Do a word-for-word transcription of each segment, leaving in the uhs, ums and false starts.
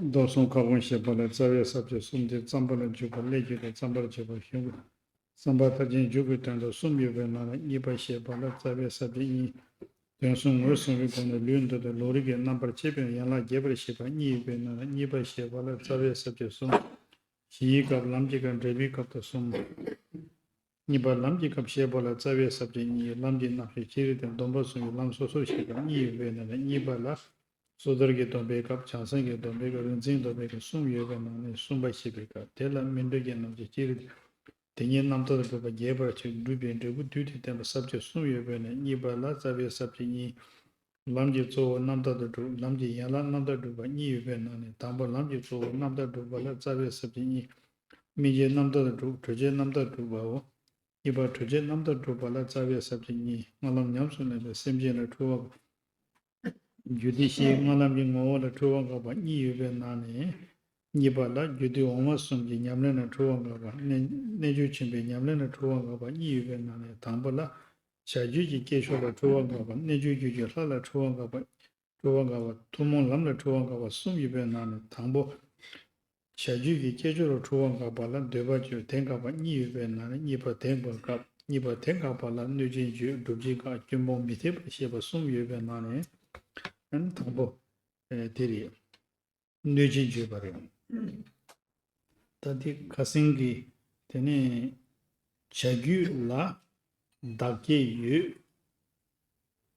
མདོ་གསུམ་ཁ་སྐོང་བཤད་པ་ལ་རྩ་བའི་ས་བཅད་གསུམ་སྟེ། བརྩམ་པ་ལ་འཇུག་པ། སླད་ཀྱི་དང་། བརྩམ་པར་བྱེད་པ། གཞུང་གི། བརྩམ་པ་མཐར་ཕྱིན་མཇུག་གི་དོན་དུ་གསུམ་ཡོད་པའི་ནང་ནས་གཉིས་པ་བཤད་པ་ལ་རྩ་བའི་ས་བཅད་གཉིས། དོན་གསུམ་ངོས་བཟུང་བའི་སྒོ་ནས་ལུས་འདི་དང་ལུང་རིགས་ཀྱི་རྣམ་པར་ཕྱེ་བའི་ཡན་ལག་རྒྱས་པར་བཤད་པ་གཉིས་ཡོད་པའི་ནང་ནས་གཉིས་པ་བཤད་པ་ལ་རྩ་བའི་ས་བཅད་གསུམ། གཞིའི་སྐབས། ལམ་གྱི་སྐབས། འབྲས་བུའི་སྐབས་དང་གསུམ། གཉིས་པ་ལམ་གྱི་སྐབས་བཤད་པ་ལ་རྩ་བའི་ས་བཅད་གཉིས། ལམ་གྱི་རྣམ་གཞག་སྤྱིར་བསྟན། སྡོམ་པ་གསུམ་གྱི་ལམ་སོ་སོར་བཤད་པ་གཉིས་ཡོད་པའི་ནང་ནས་གཉིས་པ་ལ། སོ་ཐར་གྱི་སྡོམ་པའི་སྐབས། བྱང་སེམས་ཀྱི་སྡོམ་པའི་སྐབས། རིག་འཛིན་སྡོམ་པའི་སྐབས་གསུམ་ཡོད་པའི་ནང་ནས་གསུམ་པ་བཤད་པའི་སྐབས། དེ་ལ་སྨིན་གྲོལ་གྱི་རྣམ་གཞག་སྤྱིར་བསྟན། དེ་ཉིད་རྣམ་ཐར་དུ་སྒྲུབ་པ་རྒྱས་པར་བྱེད། སྒྲུབ་པའི་འབྲས་བུ་བསྡུས་ཏེ་བསྟན་པ་ས་བཅད་གསུམ་ཡོད་པའི་ནང་གཉིས་པ་ལ་རྩ་བའི་ས་བཅད་གཉིས། ལམ་གྱི་གཙོ་བོ་རྣམ་ཐར་དུ་སྒྲུབ། ལམ་གྱི་ཡན་ལག་རྣམ་ཐར་སྒྲུབ་པ་གཉིས་ཡོད་པའི་ནང་ནས་དང་པོ་ལམ་གྱི་གཙོ་བོ་རྣམ་ཐར་སྒྲུབ་པ་ལ་རྩ་བའི་ས་བཅད་གཉིས། སྨིན་བྱེད་རྣམ་ཐར་དུ་སྒྲུབ། གྲོལ་བྱེད་རྣམ་ཐར་སྒྲུབ་པའོ། གཉིས་པ་གྲོལ་བྱེད་རྣམ་ཐར་སྒྲུབ་པ་ལ་རྩ་བའི་ས་བཅད་གཉིས། སྔགས་ལམ་ཉམས་སུ་ལེན་པའི་སེམས་ཅན་ལ་འཁྲུལ་བ། རྒྱུད་སྡེ་བཞིའི་སྔགས་ལམ་གྱི་ངོ་བོ་ལ་འཁྲུལ་བ་འགག་པ་གཉིས་ཡོད་པའི་ནང་ནས། གཉིས་པ་ལ་རྒྱུད་སྡེ་འོག་མ་གསུམ་གྱི་ཉམས་ལེན་ལ་འཁྲུལ་བ་འགག་པ། རྣལ་རྣལ་འབྱོར་ཆེན་པོའི་ཉམས་ལེན་ལ་འཁྲུལ་བ་འགག་པ་གཉིས་ཡོད་པའི་ནང་ནས་དང་པོ་ལ། བྱ་རྒྱུད་ཀྱི་སྐྱེ་ཤོག་ལ་འཁྲུལ་བ་འགག་པ། རྣལ་འབྱོར་རྒྱུད་ཀྱི་ལྷ་ལ་འཁྲུལ་བ་འགག་པ། འཁྲུལ་བ་འགག་པ། ཐུན་མོང་ལམ་ལ་འཁྲུལ་བ་འགག་པ་གསུམ་ཡོད་པའི་ནང་ནས་དང་པོ། བྱ་རྒྱུད་ཀྱི་སྐྱེ་ཤོག་ལ་འཁྲུལ་བ་འགག་པ་ལ་འདོད་པ་ཆོས་དེ་འགག་པ་གཉིས་ཡོད་པའི་ནང་ནས་གཉིས་པ་དེ་འགག་གཉིས་པ་དེ་འགག་པ་ལ་གནོད་བྱེད་བརྗོད། སྒྲུབ་བྱེད་འགག་སྐྱོན་སྤོང་མི་འཐད་པར་བཤད་པ་གསུམ་ཡོད་པའི་ནང་ནས། དང་པོ། དེ་རེད། གནོད་བྱེད་བརྗོད་པ་རེད། ད་དེ་ཁ་སང་གི་དེ་ནས་བྱ་རྒྱུད་ལ་བདག་བསྐྱེད་ཡོད།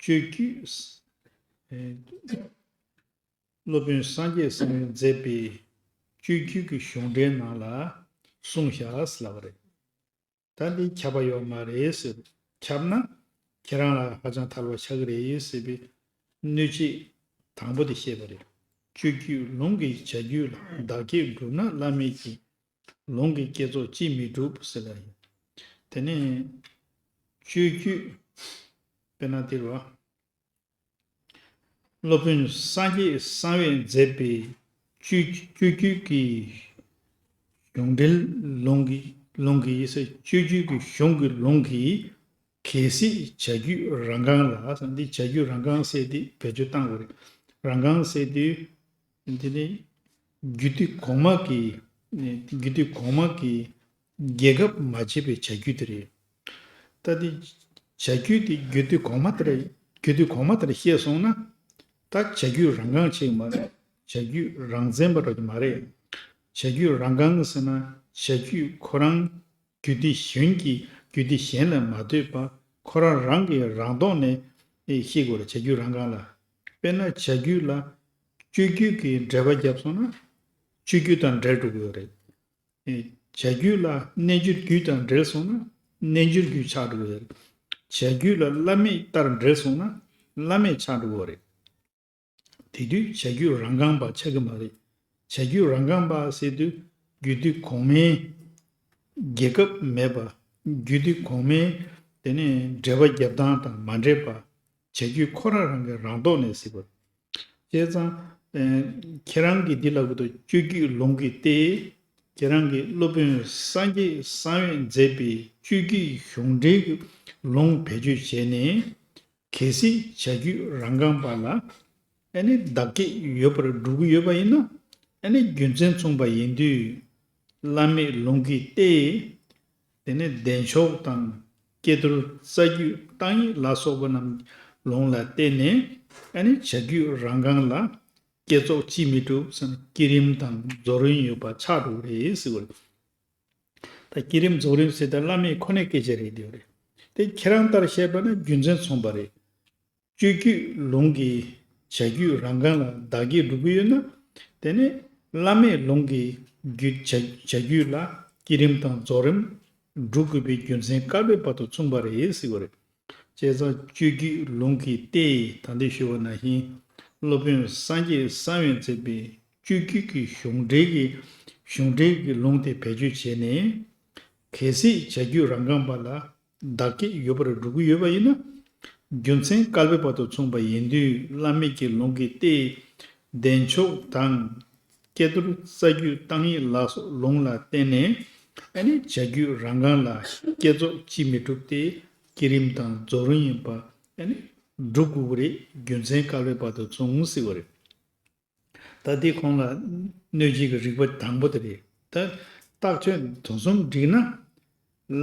སྤྱོད་བརྒྱུད། སློབ་དཔོན་སངས་རྒྱས་གསང་བས་མཛད་པའི་སྤྱོད་བརྒྱུད་ཀྱི་གཞུང་འགྲེལ་ནང་ལ་གསུངས་བཞག་ཟེར་ལབ་པ་རེད། ད་འདི་ཁྱབ་པ་ཡོད་མ་རེད་ཟེར། ཁྱབ་ན་ཁྱེད་རང་ལ་ཧ་ཅང་ཐལ་བ་ཆགས་ཀྱི་རེད་ཟེར་བའི་གནོད་བྱེད་དང་པོ་དེ་བཤད་པ་རེད། སྤྱོད་བརྒྱུད་ལུང་གི་བྱ་རྒྱུད་ལ་བདག་བསྐྱེད་བསྒྲུབས་ན་བླ་མེད་ཀྱི་ལུང་གི་བསྐྱེད་རྫོགས་ཅིས་མི་འགྲུབ་ཟེར་ལ་ཡིན། དེ་ནས་སྤྱོད་བརྒྱུད་དཔེར་ན་དེ་རུ་སློབ་དཔོན་སངས་རྒྱས་གསང་བས་མཛད་པའི་སྤྱོད་སྤྱོད་བརྒྱུད་ཀྱི་གཞུང་འགྲེལ་ལུང་གི་ལུང་གི་ཡི་སྲས་སྤྱོད་བརྒྱུད་ཀྱི་གཞུང་གི་ལུང་གི་གལ་སྲིད་བྱ་རྒྱུད་རང་རྐང་ལ་འདི་བྱ་རྒྱུད་རང་རྐང་ཟེར་དེ་བེད་སྤྱོད་བཏང་དགོས་རེད། རང་རྐང་ཟེར་དུས་འདི་ནི་རྒྱུད་སྡེ་གོང་མ་གི་རྒྱུད་སྡེ་གོང་མ་གི་རྒྱལ་ཁབ་མ་བྱས་པའི་བྱ་རྒྱུད་དེ་རེད། ད་དེ་བྱ་རྒྱུད་དེ་རྒྱུད་སྡེ་གོང་མ་དེ་རེད། རྒྱུད་སྡེ་གོང་མ་དེ་རེད་བཤད་སོང་ན་ད་བྱ་རྒྱུད་རང་རྐང་བྱེད་ཀྱི་མ་རེད། བྱ་རྒྱུད་རང་མཚན་པ་འགྲོ་གི་མ་རེད། བྱ་རྒྱུད་རང་རྐང་ཟེར་ན་བྱ་རྒྱུད་ཁོ་རང་རྒྱུད་སྡེ་གཞན་གྱི་རྒྱུད་སྡེ་གཞན་ལ་མ་ལྟོས་པ་ཁོ་རང་རང་གི་རང་ཐོག་ནས་ཤེས་དགོས་རེད། བྱ་རྒྱུད་རང་རྐང་ལ། དཔེར་ན་བྱ་རྒྱུད་ལ་སྤྱོད་རྒྱུད་ཀྱི་འགྲེལ་པ་བརྒྱབ་སོང་ན་སྤྱོད་རྒྱུད་དང་འབྲེལ་འགྲོ་གི་ཡོད་རེད། བྱ་རྒྱུད་ལ་རྣལ་འབྱོར་རྒྱུད་དང་འབྲེལ་སོང་ན་རྣལ་འབྱོར་རྒྱུད་ཆགས་འགྲོ་གི་ཡོད་རེད། བྱ་རྒྱུད་ལ་བླ་མེད་ལྟར་འབྲེལ་སོང་ན་བླ་མེད་ཆགས་འགྲོ་གི་ཡོད་རེད། དེ་དུས་བྱ་རྒྱུད་རང་རྐང་པ་ཆགས་ཀྱི་མ་རེད། བྱ་རྒྱུད་རང་རྐང་པ་ཟེར་དུས་རྒྱུད་སྡེ་གོང་མའི་རྒྱལ་ཁབ་མེད་པ། རྒྱུད་སྡེ་གོང་མའི་དེ་ནས་འགྲེལ་པ་རྒྱབ་སྟངས་དང་མ་འདྲེས་པ། བྱ་རྒྱུད་ཁོ་རང་རང་གི་རང་ཐོག་ནས་གཟིགས་པ། བྱས་ཙང་། ཨེ། ཁྱེད་རང་གིས་འདི་ལབ་དགོས་འདུག་སྤྱོད་བརྒྱུད་ལུང་གི་སྟེ། ཁྱེད་རང་གིས་སློབ་དཔོན་སངས་རྒྱས་གསང་བས་མཛད་པའི་སྤྱོད་བརྒྱུད་གཞུང་འགྲེལ་གྱི་ལུང་བེད་སྤྱོད་བྱས་ནས། གལ་སྲིད་བྱ་རྒྱུད་རང་རྐང་པ་ལ་ཨ་ནི་བདག་བསྐྱེད་ཡོད་པར་སྒྲུབ་ཀྱི་ཡོད་པ་ཡིན་ན། ཨ་ནི་རྒྱུ་མཚན་མཚུངས་པ་ཡིན་དུས། བླ་མེད་ལུང་གི་སྟེ། དེ་ནས་བདེ་མཆོག་དང་། ཀྱེ་རྡོར་རྩ་རྒྱུད་བརྟག་གཉིས་ལ་སོགས་པ་རྣམས་ལུང་ལ་བརྟེན་ནས་ཨ་ནི་བྱ་རྒྱུད་རང་རྐང་ལ་བསྐྱེད་རྫོགས་ཅིས་མི་འགྲུབ་ཟེར་ན་བསྐྱེད་རིམ་དང་རྫོགས་རིམ་ཡོད་པ་ཆགས་འགྲོ་གི་རེད་ཟེར་བ་རེད། ད་བསྐྱེད་རིམ་རྫོགས་རིམ་ཟེར་ད་བླ་མེད་ཁོ་ནའི་སྐད་ཆ་རེད་དེ་རེད། དེ་ཁྱེད་རང་ལྟར་བཤད་པ་ན་རྒྱུ་མཚན་མཚུངས་པ་རེད། སྤྱོད་བརྒྱུད་ལུང་གིས་བྱ་རྒྱུད་རང་རྐང་ལ་བདག་བསྐྱེད་སྒྲུབ་ཀྱི་ཡོད་ན། དེ་ནི་བླ་མེད་ལུང་གིས་རྒྱུད་བྱ་བྱ་རྒྱུད་ལ་བསྐྱེད་རིམ་དང་རྫོགས་རིམ་སྒྲུབ་དགོས་པའི་རྒྱུ་མཚན་བསྐལ་པའི་བར་དུ་མཚུངས་པ་རེད་ཟེར་བ་རེད། བྱས་ཙང་སྤྱོད་བརྒྱུད་ལུང་གི་སྟེ། ད་འདི་ཞུ་བ་ནང་བཞིན་སློབ་དཔོན་སངས་རྒྱས་གསང་བས་མཛད་པའི་སྤྱོད་བརྒྱུད་ཀྱི་གཞུང་འགྲེལ་གྱི་གཞུང་འགྲེལ་གྱི་ལུང་དེ་བེད་སྤྱོད་བྱས་ནས། གལ་སྲིད་བྱ་རྒྱུད་རང་རྐང་པ་ལ་བདག་བསྐྱེད་ཡོད་པར་སྒྲུབ་ཀྱི་ཡོད་པ་ཡིན་ན། རྒྱུ་མཚན་བསྐལ་པའི་བར་དུ་མཚུངས་པ་ཡིན་དུས་བླ་མེད་ཀྱི་ལུང་གི་སྟེ། བདེ་མཆོག་དང་། ཀྱེ་རྡོར་རྩ་རྒྱུད་བརྟག་གཉིས་ལ་སོགས་ལུང་ལ་བརྟེན་ནས་ཨ་ནི་བྱ་རྒྱུད་རང་རྐང་ལ་བསྐྱེད་རྫོགས་ཅིས་མི་འགྲུབ་སྟེ། བསྐྱེད་རིམ་དང་རྫོགས་རིམ་ཡིན་པ་ཨ་ནི་སྒྲུབ་དགོས་ཀྱི་རེད། རྒྱུ་མཚན་བསྐལ་པའི་བར་དུ་མཚུངས་ཟེར་བ་རེད། ད་འདི་ཁོང་ལ་གནོད་བྱེད་ཀྱི་རིགས་པ་དང་པོ་དེ་རེད། ད་རྟགས་ཆོས་དོན་གསུམ་བསྒྲིགས་ན།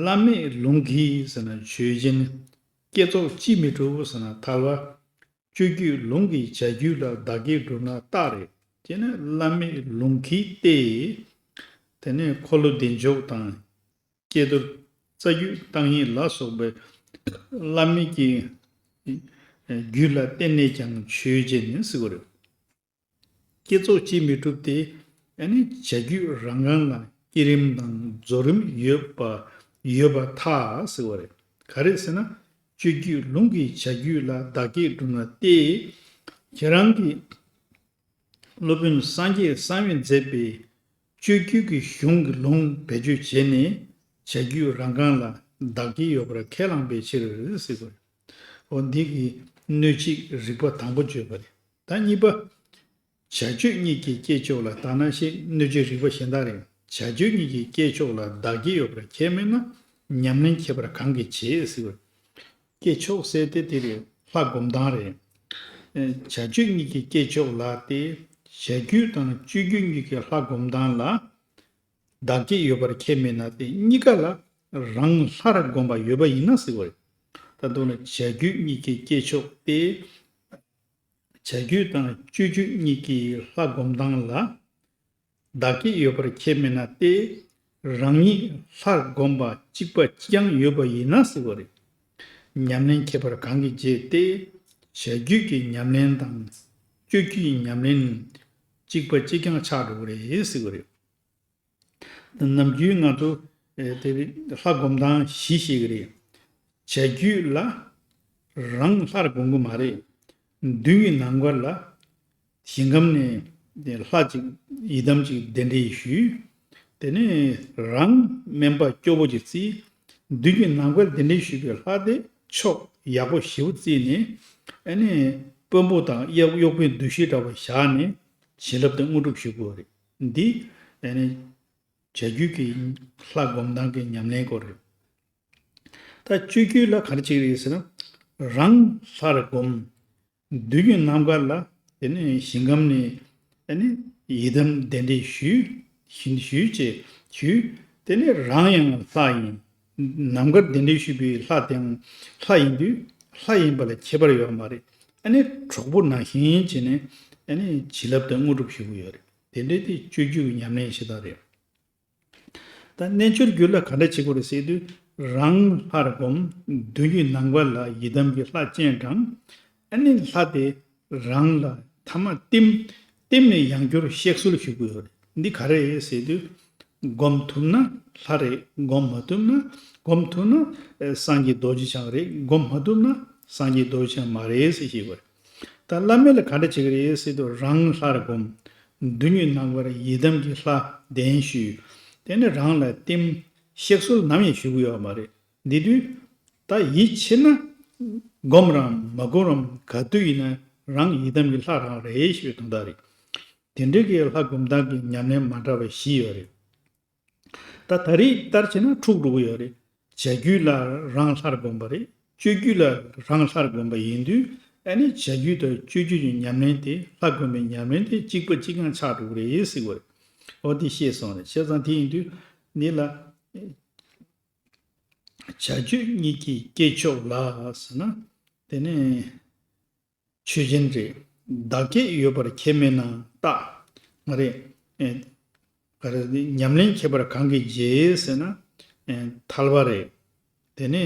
བླ་མེད་ལུང་གིས་ཟེར་ན་ཆོས་ཅན། བསྐྱེད་རྫོགས་ཅིས་མི་འགྲུབ་ཟེར་ན་ཐལ་བ། སྤྱོད་བརྒྱུད་ལུང་གི་བྱ་རྒྱུད་ལ་བདག་བསྐྱེད་གྲུབ་ན་རྟགས་རེད། དེ་ནི་བླ་མེད་ལུང་གིས་ཏེ། དེ་ནས་འཁོར་ལོ་བདེ་མཆོག་དང་། ཀྱེ་རྡོར། རྩ་རྒྱུད་བརྟག་གཉིས་ལ་སོགས་པའི་བླ་མེད་ཀྱི་རྒྱུད་ལ་བརྟེན་ནས་ཀྱང་ཆོས་ཅན་ཟེར་བ་རེད། བསྐྱེད་རྫོགས་ཅིས་མི་འགྲུབ་སྟེ། ཨ་ནི་བྱ་རྒྱུད་རང་གང་ལ་བསྐྱེད་རིམ་དང་རྫོགས་རིམ་ཡོད་པ་ཡོད་པར་ཐལ་ཟེར་བ་རེད། ག་རེ་ཟེར་ན། སྤྱོད་བརྒྱུད་ལུང་གི་བྱ་རྒྱུད་ལ་བདག་བསྐྱེད་གྲུབ་ན་སྟེ། ཁྱེད་རང་གི་སློབ་དཔོན་སངས་རྒྱས་གསང་བས་མཛད་པའི་སྤྱོད་བརྒྱུད་ཀྱི་གཞུང་གི་ལུང་བེད་སྤྱོད་བྱས་ནས་བྱ་རྒྱུད་རང་གང་ལ་བདག་བསྐྱེད་ཡོད་པར་ཁས་བླངས་པའི་ཕྱིར་ཟེར་བ་རེད། འོ་འདི་གི་གནོད་བྱེད་རིགས་པ་དང་པོ་བརྗོད་པ་རེད། ད་གཉིས་པ། བྱ་སྤྱོད་གཉིས་ཀྱི་བསྐྱེད་ཆོག་ལ་དག་ན་ཞེས་གནོད་བྱེད་རིགས་པ་གཞན་དག་རེད། བྱ་སྤྱོད་གཉིས་ཀྱི་བསྐྱེད་ཆོག་ལ་བདག་བསྐྱེད་ཡོད་པར་ཁས་མེད་ན་ཉམས་ལེན་ཁྱད་པར་གང་གིས་བྱེད་ཟེར་བ། བསྐྱེད་ཆོག་ཟེར་དེ་དེ་རེད། ལྷ་སྒོམ་སྟངས་རེད། ཨེ། བྱ་སྤྱོད་གཉིས་ཀྱི་བསྐྱེད་ཆོག་ལ་སྟེ། བྱ་རྒྱུད་དང་སྤྱོད་བརྒྱུད་གཉིས་ཀྱི་ལྷ་སྒོམ་སྟངས་ལ་བདག་བསྐྱེད་ཡོད་པར་ཁས་མེད་ན་སྟེ་གཉིས་ཀ་ལ་རང་ལྷར་བསྒོམ་པ་ཡོད་པ་ཡིན་ན་ཟེར་བ་རེད། ད་དུང་ལ་བྱ་རྒྱུད་གཉིས་ཀྱི་བསྐྱེད་ཆོག་སྟེ། བྱ་རྒྱུད་དང་སྤྱོད་བརྒྱུད་གཉིས་ཀྱི་ལྷ་སྒོམ་སྟངས་ལ་བདག་བསྐྱེད་ཡོད་པར་ཁས་མེད་ན་སྟེ། རང་ཉིད་ལྷར་བསྒོམ་པ་གཅིག་པ་གཅིག་རྐྱང་ཡོད་པ་ཡིན་ན་ཟེར་བ་རེད། ཉམས་ལེན་ཁྱད་པར་གང་གིས་འབྱེད་དེ། བྱ་རྒྱུད་ཀྱི་ཉམས་ལེན་དང་སྤྱོད་བརྒྱུད་ཀྱི་ཉམས་ལེན་གཅིག་པ་གཅིག་རྐྱང་ཆགས་འགྲོ་གི་རེད་ཟེར་བ་རེད། ནམ་རྒྱུན་ང་ཚོ་ཨེ་དེ་ལྷ་སྒོམ་སྟངས་བཞི་ཤེས་ཀྱི་རེད། བྱ་རྒྱུད་ལ་རང་ལྷར་སྒོམ་གྱི་མ་རེད། མདུན་གྱི་ནམ་མཁར་ལ་ཞིང་ཁམས་ནས་ལྷ་ཅིག་ཡི་དམ་ཅིག་གདན་འདྲེན་ཞུས། དེ་ནས་རང་སྨན་པ་སྐྱོ་པོ་ཅིག་བརྩིས། མདུན་གྱི་ནམ་མཁར་གདན་འདྲེན་ཞུས་པའི་ལྷ་དེ་མཆོག་ཡག་པོ་ཞེ་པོ་བརྩིས་ནས། ཨ་ནི་དཔོན་པོ་དང་གཡོག་གཡོག་པོའི་འདུ་ཤེས་འདྲ་བ་བཞག་ནས་བྱིན་རླབས་དེ་དངོས་གྲུབ་ཞུ་དགོས་རེད། འདི་ཨ་ནི་བྱ་རྒྱུད་ཀྱི་ལྷ་སྒོམ་སྟངས་ཀྱི་ཉམས་ལེན་སྐོར་རེད། ད་སྤྱོད་བརྒྱུད་ལ་ག་རེ་བྱེད་ཀྱི་རེད་ཟེར་ན། རང་ལྷར་བསྒོམ། མདུན་གྱི་ནམ་མཁའ་ལ་དེ་ནས་ཞིང་ཁམས་ནས་ཨ་ནི་ཡི་དམ་གདན་འདྲེན་ཞུས། ཞུས་ཞུས་བྱས་ཞུས། དེ་ནས་རང་ཡང་ལྷ་ཡིན། ནམ་མཁར་གདན་འདྲེན་ཞུས་པའི་ལྷ་དེའང་ལྷ་ཡིན་དུས། ལྷ་ཡིན་པ་ལ་ཁྱད་པར་ཡོད་མ་རེད། ཨ་ནི་གྲོགས་པོ་ནང་བཞིན་བྱས་ནས་ཨ་ནི་བྱིན་རླབས་དང་དངོས་གྲུབ་ཞུ་གི་ཡོད་རེད། དེ་འདྲའི་དེ་སྤྱོད་བརྒྱུད་ཀྱི་ཉམས་ལེན་ཞེ་དྲག་རེད། ད་རྣལ་འབྱོར་རྒྱུད་ལ་ག་འདྲ་བྱེད་དགོས་རེད་ཟེར་དུས། རང་ལྷར་བསྒོམ། མདུན་གྱི་ནམ་མཁའ་ལ་ཡི་དམ་གྱི་ལྷ་སྤྱན་དྲངས། ཨ་ནི་ལྷ་དེ་རང་ལ་ཐ་མ་བསྟིམ། བསྟིམ་ནས་ཡང་བསྐྱར་གཤེགས་གསོལ་ཞུ་དགོས་ཡོད་རེད། འདི་ག་རེ་རེད་ཟེར་དུས། བསྒོམ་ཐུབ་ན་ལྷ་རེད། བསྒོམ་མ་ཐུབ་ན། བསྒོམ་ཐུབ་ན་ཨེ་སངས་རྒྱས་རྡོ་རྗེ་འཆང་རེད། བསྒོམ་མ་ཐུབ་ན་སངས་རྒྱས་རྡོ་རྗེ་འཆང་མ་རེད་ཟེར་ཞུ་དགོས་རེད། ད་བླ་མེད་ལ་ག་འདྲ་བྱེད་ཀྱི་རེད་ཟེར་དུས། རང་ལྷར་བསྒོམ། མདུན་གྱི་ནམ་མཁར་ཡི་དམ་གྱི་ལྷ་གདན་ཞུས། དེ་ནས་རང་ལ་བསྟིམ། གཤེགས་གསོལ་ནམ་ཡང་ཞུ་གི་ཡོད་མ་རེད། འདི་དུས་ད་ཡིད་ཆེས་ན་བསྒོམ་རམ་མ་བསྒོམ་རམ་ག་དུས་ཡིན་ན་རང་ཡི་དམ་གྱི་ལྷ་རང་རེད་ཞེས་པའི་དོན་དག་རེད། དེ་འདྲའི་གི་ལྷ་སྒོམ་སྟངས་ཀྱི་ཉམས་ལེན་མ་འདྲ་བ་བཞི་ཡོད་རེད། ད་ད་རེས་ལྟར་བྱས་ན་འཁྲུག་འགྲོ་གི་ཡོད་རེད། བྱ་རྒྱུད་ལ་རང་ལྷར་བསྒོམ་པ་རེད། སྤྱོད་རྒྱུད་ལ་རང་ལྷར་བསྒོམ་པ་ཡིན་དུས། ཨ་ནི་བྱ་རྒྱུད་དང་སྤྱོད་རྒྱུད་ཀྱི་ཉམས་ལེན་དེ། ལྷ་བསྒོམ་པའི་ཉམས་ལེན་དེ་གཅིག་པ་གཅིག་རྐྱང་ཆགས་འགྲོ་གི་རེད་ཟེར་བ་རེད། འོ་དེ་ཤེས་སོང་རེད། བྱས་ཙང་དེ་ཡིན་དུས་འདི་ལ་བྱ་སྤྱོད་གཉིས་ཀྱི་བསྐྱེད་ཆོག་ལ་ཟེར་ན། དེ་ནི་ཆོས་ཅན་རེད། བདག་བསྐྱེད་ཡོད་པར་ཁས་མེད་ན་རྟགས་མ་རེད། ཨེ། ག་རེ། ཉམས་ལེན་ཁྱད་པར་གང་གིས་འབྱེད་ཟེར་ན། ཨེ། ཐལ་བ་རེད། དེ་ནས་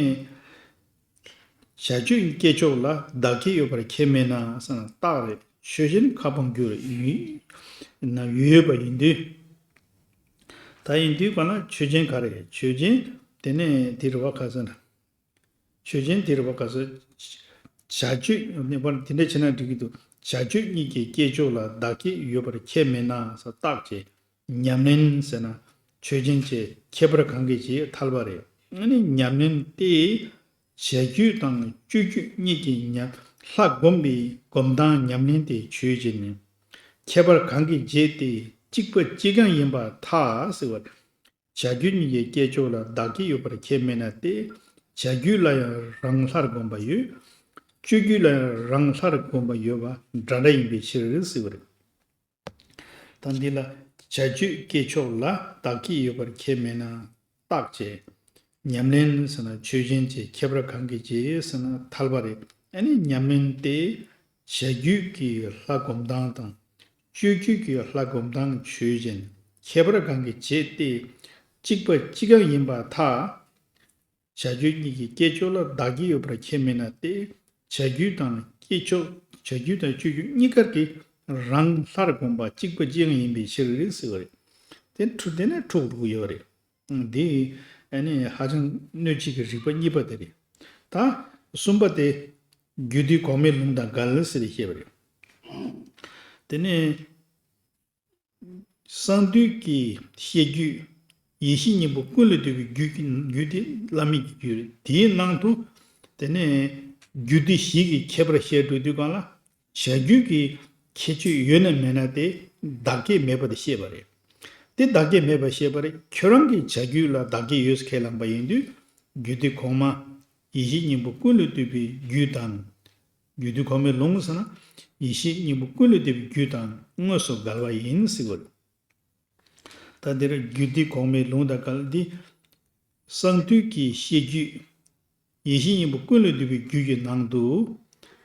བྱ་སྤྱོད་བསྐྱེད་ཆོག་ལ་བདག་བསྐྱེད་ཡོད་པར་ཁས་མེད་ན་ཟེར་ན་རྟགས་རེད། ཆོས་ཅན་ཁ་འཕངས་རྒྱུ་རེད། ཡུལ་ན་ཡོད་པ་ཡིན་དུས། ད་ཡིན་དུས་ག་ན་ཆོས་ཅན་ག་རེད། ཆོས་ཅན་དེ་ནས་དེ་རེད་བ། ག་ཟེར་ན། ཆོས་ཅན་དེ་རེད་བ། ག་ཟེར། བྱ་སྤྱོད་ནས་པར་དེ་འདྲ་བྱས་ན་འགྲིག་གི་འདུག་བྱ་སྤྱོད་གཉིས་ཀྱི་བསྐྱེད་ཆོག་ལ་བདག་བསྐྱེད་ཡོད་པར་ཁས་མེད་ན་ཟེར་རྟགས་བྱས། ཉམས་ལེན་ཟེར་ན་ཆོས་ཅན་བྱས། ཁྱད་པར་གང་གིས་འབྱེད། ཐལ་བ་རེད། ཨ་ནི་ཉམས་ལེན་དེ་བྱ་རྒྱུད་དང་སྤྱོད་རྒྱུད་གཉིས་ཀྱི་ཉམས། ལྷ་བསྒོམ་པའི་སྒོམ་སྟངས་ཉམས་ལེན་དེ་ཆོས་ཅན་ནི། ཁྱད་པར་གང་གིས་འབྱེད་དེ་གཅིག་པ་གཅིག་རྐྱང་ཡིན་པར་ཐལ་ཟེར་བ། བྱ་རྒྱུད་གཉིས་ཀྱི་བསྐྱེད་ཆོག་ལ་བདག་བསྐྱེད་ཡོད་པར་ཁས་མེད་ན་སྟེ། བྱ་རྒྱུད་ལ་ཡང་རང་ལྷར་བསྒོམ་པ་ཡོད། སྤྱོད་རྒྱུད་ལ་ཡང་རང་ལྷར་བསྒོམ་པ་ཡོད་པ་འདྲ་འདྲ་ཡིན་པའི་ཕྱིར་ཟེར་བ་རེད། ད་འདི་ལ་བྱ་རྒྱུད་སྐྱེས་ཕྱོགས་ལ་བདག་བསྐྱེད་ཡོད་པར་ཁས་མེད་ན་རྟགས་བྱས། ཉམས་ལེན་ཟེར་ན་ཆོས་ཅན་བྱས། ཁྱད་པར་གང་གིས་བྱས་ཟེར་ན་ཐལ་བ་རེད། ཨ་ནི་ཉམས་ལེན་དེ་བྱ་རྒྱུད་ཀྱི་ལྷ་སྒོམ་སྟངས་དང་སྤྱོད་རྒྱུད་ཀྱི་ལྷ་སྒོམ་སྟངས་ཆོས་ཅན། ཁྱད་པར་གང་གིས་བྱས་ཏེ་གཅིག་པ་གཅིག་རྐྱང་ཡིན་པར་ཐལ། བྱ་རྒྱུད་གཉིས་ཀྱི་སྐྱེས་ཕྱོགས་ལ་བདག་བསྐྱེད་ཡོད་པར་ཁས་མེད་ན་སྟེ། བྱ་རྒྱུད་དང་སྐྱེས་ཕྱོགས། བྱ་རྒྱུད་དང་སྤྱོད་རྒྱུད་གཉིས་ཀར་གྱི་རང་ལྷར་བསྒོམ་པ་གཅིག་པ་གཅིག་རྐྱང་ཡིན་པའི་ཕྱིར་ཟེར་བ་རེད། དེ་འཁྲུག་དེ་ནས་འཁྲུག་འགྲོ་གི་ཡོད་རེད། འདི་ཨ་ནི་ཧ་ཅང་གནོད་བྱེད་ཀྱི་རིགས་པ་གཉིས་པ་དེ་རེད། ད་གསུམ་པ་དེ་རྒྱུད་སྡེ་གོང་མའི་ལུང་དང་འགལ་ཟེར་ཏེ་བཤད་པ་རེད། དེ་ནས་གསང་འདུས་ཀྱི་བཤད་རྒྱུད། ཡེ་ཤེས་སྙིང་པོ་ཀུན་ལས་བཏུས་པའི་རྒྱུད་ཀྱི་རྒྱུད་དེ་བླ་མེད་ཀྱི་རྒྱུད་རེད། དེའི་ནང་དུ་དེ་ནས་རྒྱུད་སྡེ་བཞི་གི་ཁྱད་པར་བཤད་འགྲོ་དུས་གང་ལ། བྱ་རྒྱུད་ཀྱི་ཁྱད་ཆོས་ཡོད་ན་མེད་ན་དེ་བདག་བསྐྱེད་མེད་པ་དེ་བཤད་པ་རེད། དེ་བདག་བསྐྱེད་མེད་པ་བཤད་པ་རེད། ཁྱོད་རང་གིས་བྱ་རྒྱུད་ལ་བདག་བསྐྱེད་ཡོད་ཟེར་ཁས་བླངས་པ་ཡིན་དུས། རྒྱུད་སྡེ་གོང་མ་ཡེ་ཤེས་སྙིང་པོ་ཀུན་ལས་བཏུས་པའི་རྒྱུད་དང་། རྒྱུད་སྡེ་གོང་མའི་ལུང་ཟེར་ན་ཡེ་ཤེས་སྙིང་པོ་ཀུན་ལས་བཏུས་པའི་རྒྱུད་དང་དངོས་སུ་འགལ་བ་ཡིན་ཟེར་བ་རེད། ད་འདིར་རྒྱུད་སྡེ་གོང་མའི་ལུང་དང་འགལ་འདི། གསང་འདུས་ཀྱི་བཤད་རྒྱུད། ཡེ་ཤེས་སྙིང་པོ་ཀུན་ལས་བཏུས་པའི་རྒྱུད་ཀྱི་ནང་དུ།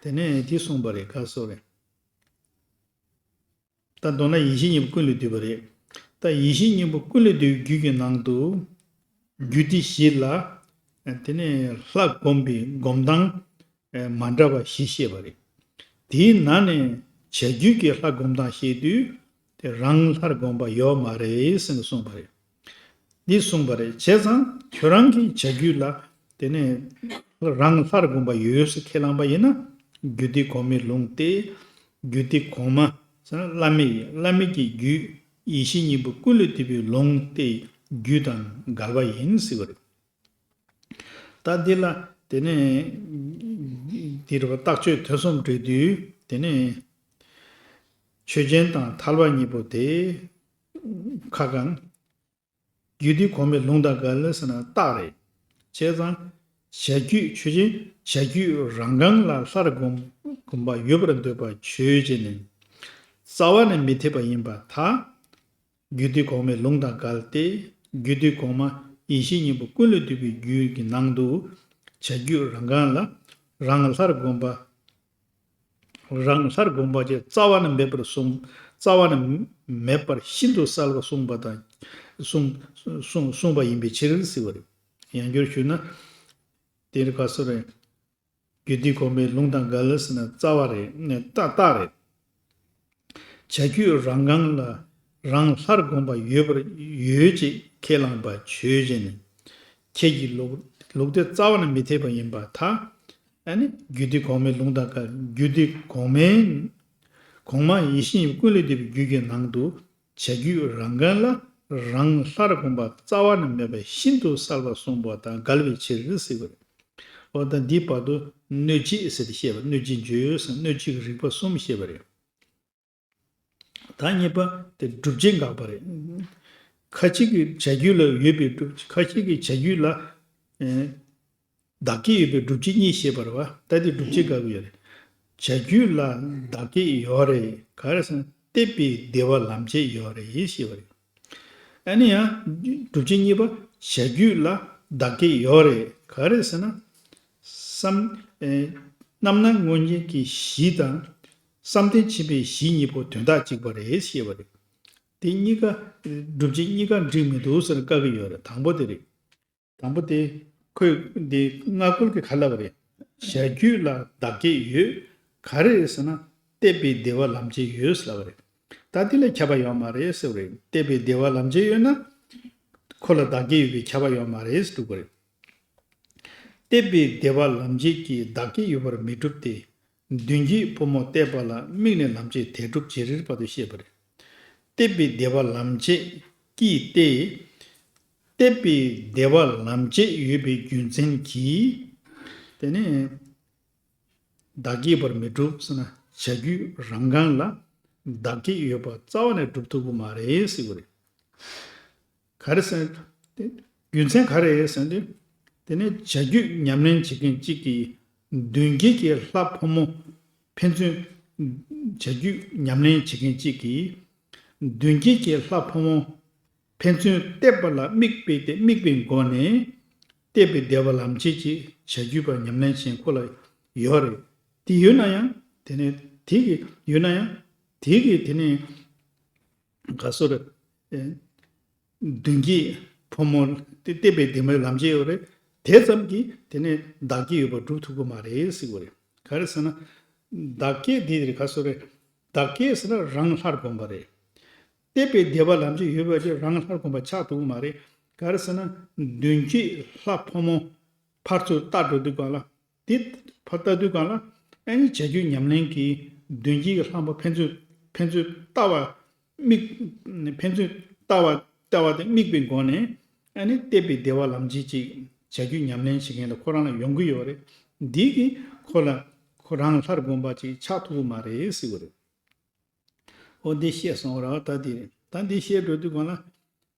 དེ་ནས་འདི་གསུངས་པ་རེད། ག་སོ་རེད། ད་མདོར་ན་ཡེ་ཤེས་སྙིང་པོ་ཀུན་ལས་བཏུས་པ་རེད། ད་ཡེ་ཤེས་སྙིང་པོ་ཀུན་ལས་བཏུས་པའི་རྒྱུད་ཀྱི་ནང་དུ། རྒྱུད་སྡེ་བཞི་ལ། དེ་ནས་ལྷ་སྒོམ་པའི་སྒོམ་སྟངས་མ་འདྲ་བ་བཞི་བཤད་པ་རེད། དེའི་ནང་ནས་བྱ་རྒྱུད་ཀྱི་ལྷ་སྒོམ་སྟངས་བཤད་དུས། དེ་རང་ལྷར་བསྒོམ་པ་ཡོད་མ་རེད་ཟེར་ནས་གསུངས་པ་རེད། འདི་གསུངས་པ་རེད། བྱས་ཙང་ཁྱོད་རང་གིས་བྱ་རྒྱུད་ལ་དེ་ནས་རང་ལྷར་བསྒོམ་པ་ཡོད་ཟེར་ཁས་བླངས་པ་ཡིན་ན། རྒྱུད་སྡེ་གོང་མའི་ལུང་སྟེ། རྒྱུད་སྡེ་གོང་མ་ཟེར་ན་བླ་མེད་ཡིན། བླ་མེད་ཀྱི་རྒྱུད་ཡེ་ཤེས་སྙིང་པོ་ཀུན་ལས་བཏུས་པའི་ལུང་སྟེ་རྒྱུད་དང་འགལ་བ་ཡིན་ཟེར་བ་རེད། ད་འདི་ལ་དེ་ནས་འདིར་བ་རྟགས་ཆོས་ཐོས་བསམ་འགྲོ་དུས་དེ་ནས་ཆོས་ཅན་དང་ཐལ་བ་གཉིས་པོ་དེ་ཁ་གང་། རྒྱུད་སྡེ་གོང་མའི་ལུང་དང་འགལ་ཟེར་ན་རྟགས་རེད། བྱས་ཙང་བྱ་རྒྱུད་ཆོས་ཅན། བྱ་རྒྱུད་རང་གང་ལ་ལྷར་བསྒོམ་བསྒོམ་པ་ཡོད་པར་འདོད་པ་ཆོས་ཅན་ནི་རྩ་བ་ནས་མི་འཐད་པ་ཡིན་པར་ཐལ། རྒྱུད་སྡེ་གོང་མའི་ལུང་དང་འགལ་ཏེ། རྒྱུད་སྡེ་གོང་མ་ཡེ་ཤེས་སྙིང་པོ་ཀུན་ལས་བཏུས་པའི་རྒྱུད་ཀྱི་ནང་དུ་བྱ་རྒྱུད་རང་གང་ལ་རང་ལྷར་བསྒོམ་པ། རང་ལྷར་བསྒོམ་པ་ཅེས་རྩ་བ་ནས་མེད་པར་གསུངས། རྩ་བ་ནས་མེད་པར་ཤིན་ཏུ་གསལ་བར་གསུངས་པ་དང་། གསུངས་གསུངས་གསུངས་པ་ཡིན་པའི་ཕྱིར་ཟེར་བ་རེད། ཡང་བསྒྱུར་ཞུས་ན། དེར་ག་སོ་རེད། རྒྱུད་སྡེ་གོང་མའི་ལུང་དང་འགལ་ཟེར་ན་རྩ་བ་རེད། ནས་རྟགས་རྟགས་རེད། བྱ་རྒྱུད་རང་གང་ལ་རང་ལྷར་བསྒོམ་པ་ཡོད་པར་ཡོད་ཅེས་ཁས་བླངས་པ་ཆོས་ཅན། ཁྱེད་ཀྱི་ལུགས་ལུགས་དེ་རྩ་བ་ནས་མི་འཐད་པ་ཡིན་པར་ཐལ། ཨ་ནི་རྒྱུད་སྡེ་གོང་མའི་ལུང་དང་འགལ། རྒྱུད་སྡེ་གོང་མའི་གོང་མ་ཡེ་ཤེས་ཀུན་ལས་བཏུས་པའི་རྒྱུད་ཀྱི་ནང་དུ་བྱ་རྒྱུད་རང་གང་ལ་རང་ལྷར་བསྒོམ་པ་རྩ་བ་ནས་མེད་པ་ཤིན་ཏུ་གསལ་བར་གསུངས་པ་དང་འགལ་བའི་ཕྱིར་ཟེར་བ་རེད། འོ་ད་འདིའི་བར་དུ་གནོད་བྱེད་ཟེར་ཏེ་བཤད་པ། གནོད་བྱེད་བརྗོད་ཟེར་གནོད་བྱེད་ཀྱི་རིགས་པ་གསུམ་བཤད་པ་རེད། ད་གཉིས་པ་དེ་སྒྲུབ་བྱེད་དགག་པ་རེད། ཁ་ཅིག་གིས་བྱ་རྒྱུད་ལ་ཡོད་པའི་སྒྲུབ། ཁ་ཅིག་གིས་བྱ་རྒྱུད་ལ་ཨེ་བདག་བསྐྱེད་ཡོད་པའི་སྒྲུབ་བྱེད་གཉིས་བཤད་པ་རེད་བ། ད་དེ་སྒྲུབ་བྱེད་དགག་གི་ཡོད་རེད། བྱ་རྒྱུད་ལ་བདག་བསྐྱེད་ཡོད་རེད། ག་རེ་ཟེར་ན་གཏད་པའི་བདེ་བ་ལམ་བྱེད་ཡོད་རེད་ཞེས་པ་རེད། ཨ་ནི་ཡང་སྒྲུབ་བྱེད་གཉིས་པ་བྱ་རྒྱུད་ལ་བདག་བསྐྱེད་ཡོད་རེད། ག་རེ་ཟེར་ན། བསམ། ཨེ། རྣམ་སྣང་མངོན་རྗེས་ཀྱི་གཞི་དང་། བསམ་གཏན་ཆེན་པོའི་གཞི་གཉིས་པོ་དོན་དག་གཅིག་པ་རེད་ཞེས་པ་རེད། དེ་གཉིས་ཀ། སྒྲུབ་བྱེད་གཉིས་ཀ་འགྲིག་མི་འདུག་ཟེར་བཀག་གི་ཡོད་རེད། དང་པོ་དེ་རེད། དང་པོ་དེ། ཁོས་འདི་སྔ་རྒོལ་གྱི་ག་ལབ་པ་རེད། བྱ་རྒྱུད་ལ་བདག་བསྐྱེད་ཡོད། ག་རེ་རེད་ཟེར་ན། གཏད་པའི་བདེ་བ་ལམ་བྱེད་ཡོད་ཟེར་ལབ་པ་རེད། ད་འདི་ལ་ཁྱབ་པ་ཡོད་མ་རེད་ཟེར་བ་རེད། གཏད་པའི་བདེ་བ་ལམ་བྱེད་ཡོད་ན། ཁོ་ལ་བདག་བསྐྱེད་ཡོད་པའི་ཁྱབ་པ་ཡོད་མ་རེད་ཟེར་འདུག་པ་རེད། གཏད་པའི་བདེ་བ་ལམ་བྱེད་ཀྱི་བདག་བསྐྱེད་ཡོད་པར་མི་འགྲུབ་སྟེ། མདུན་བསྐྱེད་ཕོ་མོ་གཏད་པ་ལ་དམིགས་ནས་ལམ་བྱེད་དེ་སྒྲུབ་བྱེད་རིགས་པ་དུ་བཤད་པ་རེད། གཏད་པའི་བདེ་བ་ལམ་བྱེད་ཀྱིས་ཏེ། གཏད་པའི་བདེ་བ་ལམ་བྱེད་ཡོད་པའི་རྒྱུ་མཚན་གྱིས། དེ་ནས་བདག་བསྐྱེད་པར་མི་འགྲུབ་ཟེར་ན། བྱ་རྒྱུད་རང་གང་ལ་བདག་བསྐྱེད་ཡོད་པ་རྩ་བ་ནས་སྒྲུབ་ཐུབ་ཀྱི་མ་རེད་ཟེར་བ་རེད། ག་རེ་ཟེར། རྒྱུ་མཚན་ག་རེ་ཟེར་དུས། དེ་ནས་བྱ་རྒྱུད་ཉམས་ལེན་བྱེད་མཁན་གཅིག་གིས་མདུན་བསྐྱེད་ཀྱི་ལྷ་ཕོ་མོ་ཕན་ཚུན། བྱ་རྒྱུད་ཉམས་ལེན་བྱེད་མཁན་གཅིག་གིས་ མདུན་བསྐྱེད་ཀྱི་ལྷ་ཕོ་མོ་ཕན་ཚུན་གཏད་པ་ལ་དམིགས་པའི་དེ་དམིགས་པའི་སྒོ་ནས་གཏད་པའི་བདེ་བ་ལམ་བྱེད་ཅིག་བྱ་རྒྱུད་པ་ཉམས་ལེན་བྱེད་ཁོ་ལ་ཡོད་རེད། དེ་ཡོད་ན་ཡང་དེ་ནས་དེ་གི་ཡོད་ན་ཡང་དེ་གི་དེ་ནས་ག་སོ་རེད། མདུན་བསྐྱེད་ཕོ་མོ་དེ་གཏད་པའི་བདེ་བའི་ལམ་བྱེད་ཡོད་རེད། དེ་ཙམ་གྱིས་དེ་ནས་བདག་བསྐྱེད་ཡོད་པ་སྒྲུབ་ཐུབ་ཀྱི་མ་རེད་ཟེར་གྱི་རེད། ག་རེ་ཟེར་ན། བདག་བསྐྱེད་འདི་རེད་ག་སོ་རེད། བདག་བསྐྱེད་ཟེར་ན་རང་ལྷར་བསྒོམ་པ་རེད། གཏད་པའི་བདེ་བ་ལམ་བྱེད་ཡོད་པ་ཅིག་རང་ལྷར་བསྒོམ་པ་ཆགས་ཐུབ་ཀྱི་མ་རེད། ག་རེ་ཟེར་ན། མདུན་བསྐྱེད་ལྷ་ཕོ་མོ་ཕར་ཚུར་ལྟ་འགྲོ་དུས་གང་ལ། དེ་ཕར་ལྟ་དུས་གང་ལ། ཨ་ནི་བྱ་རྒྱུད་ཉམས་ལེན་གྱི་མདུན་བསྐྱེད་ཀྱི་ལྷ་མོ་ཕན་ཚུན་ཕན་ཚུན་ལྟ་བ། དམིགས། ཕན་ཚུན་ལྟ་བ་ལྟ་བ་དེ་དམིགས་པའི་སྒོ་ནས་ཨ་ནི་གཏད་པའི་བདེ་བ་ལམ་བྱེད་ཅིག་བྱ་རྒྱུད་ཉམས་ལེན་བྱེད་མཁན་ལ་ཁོ་རང་ལ་ཡོང་གི་ཡོད་རེད། འདི་གིས་ཁོ་ལ་ཁོ་རང་ལྷར་བསྒོམ་པ་ཅིག་ཆགས་ཐུབ་ཀྱི་མ་རེད་ཟེར་གྱི་རེད། འོ་འདི་བཤད་སོང་ར་ད་འདི་རེད། ད་འདི་བཤད་འགྲོ་དུས་གང་ལ།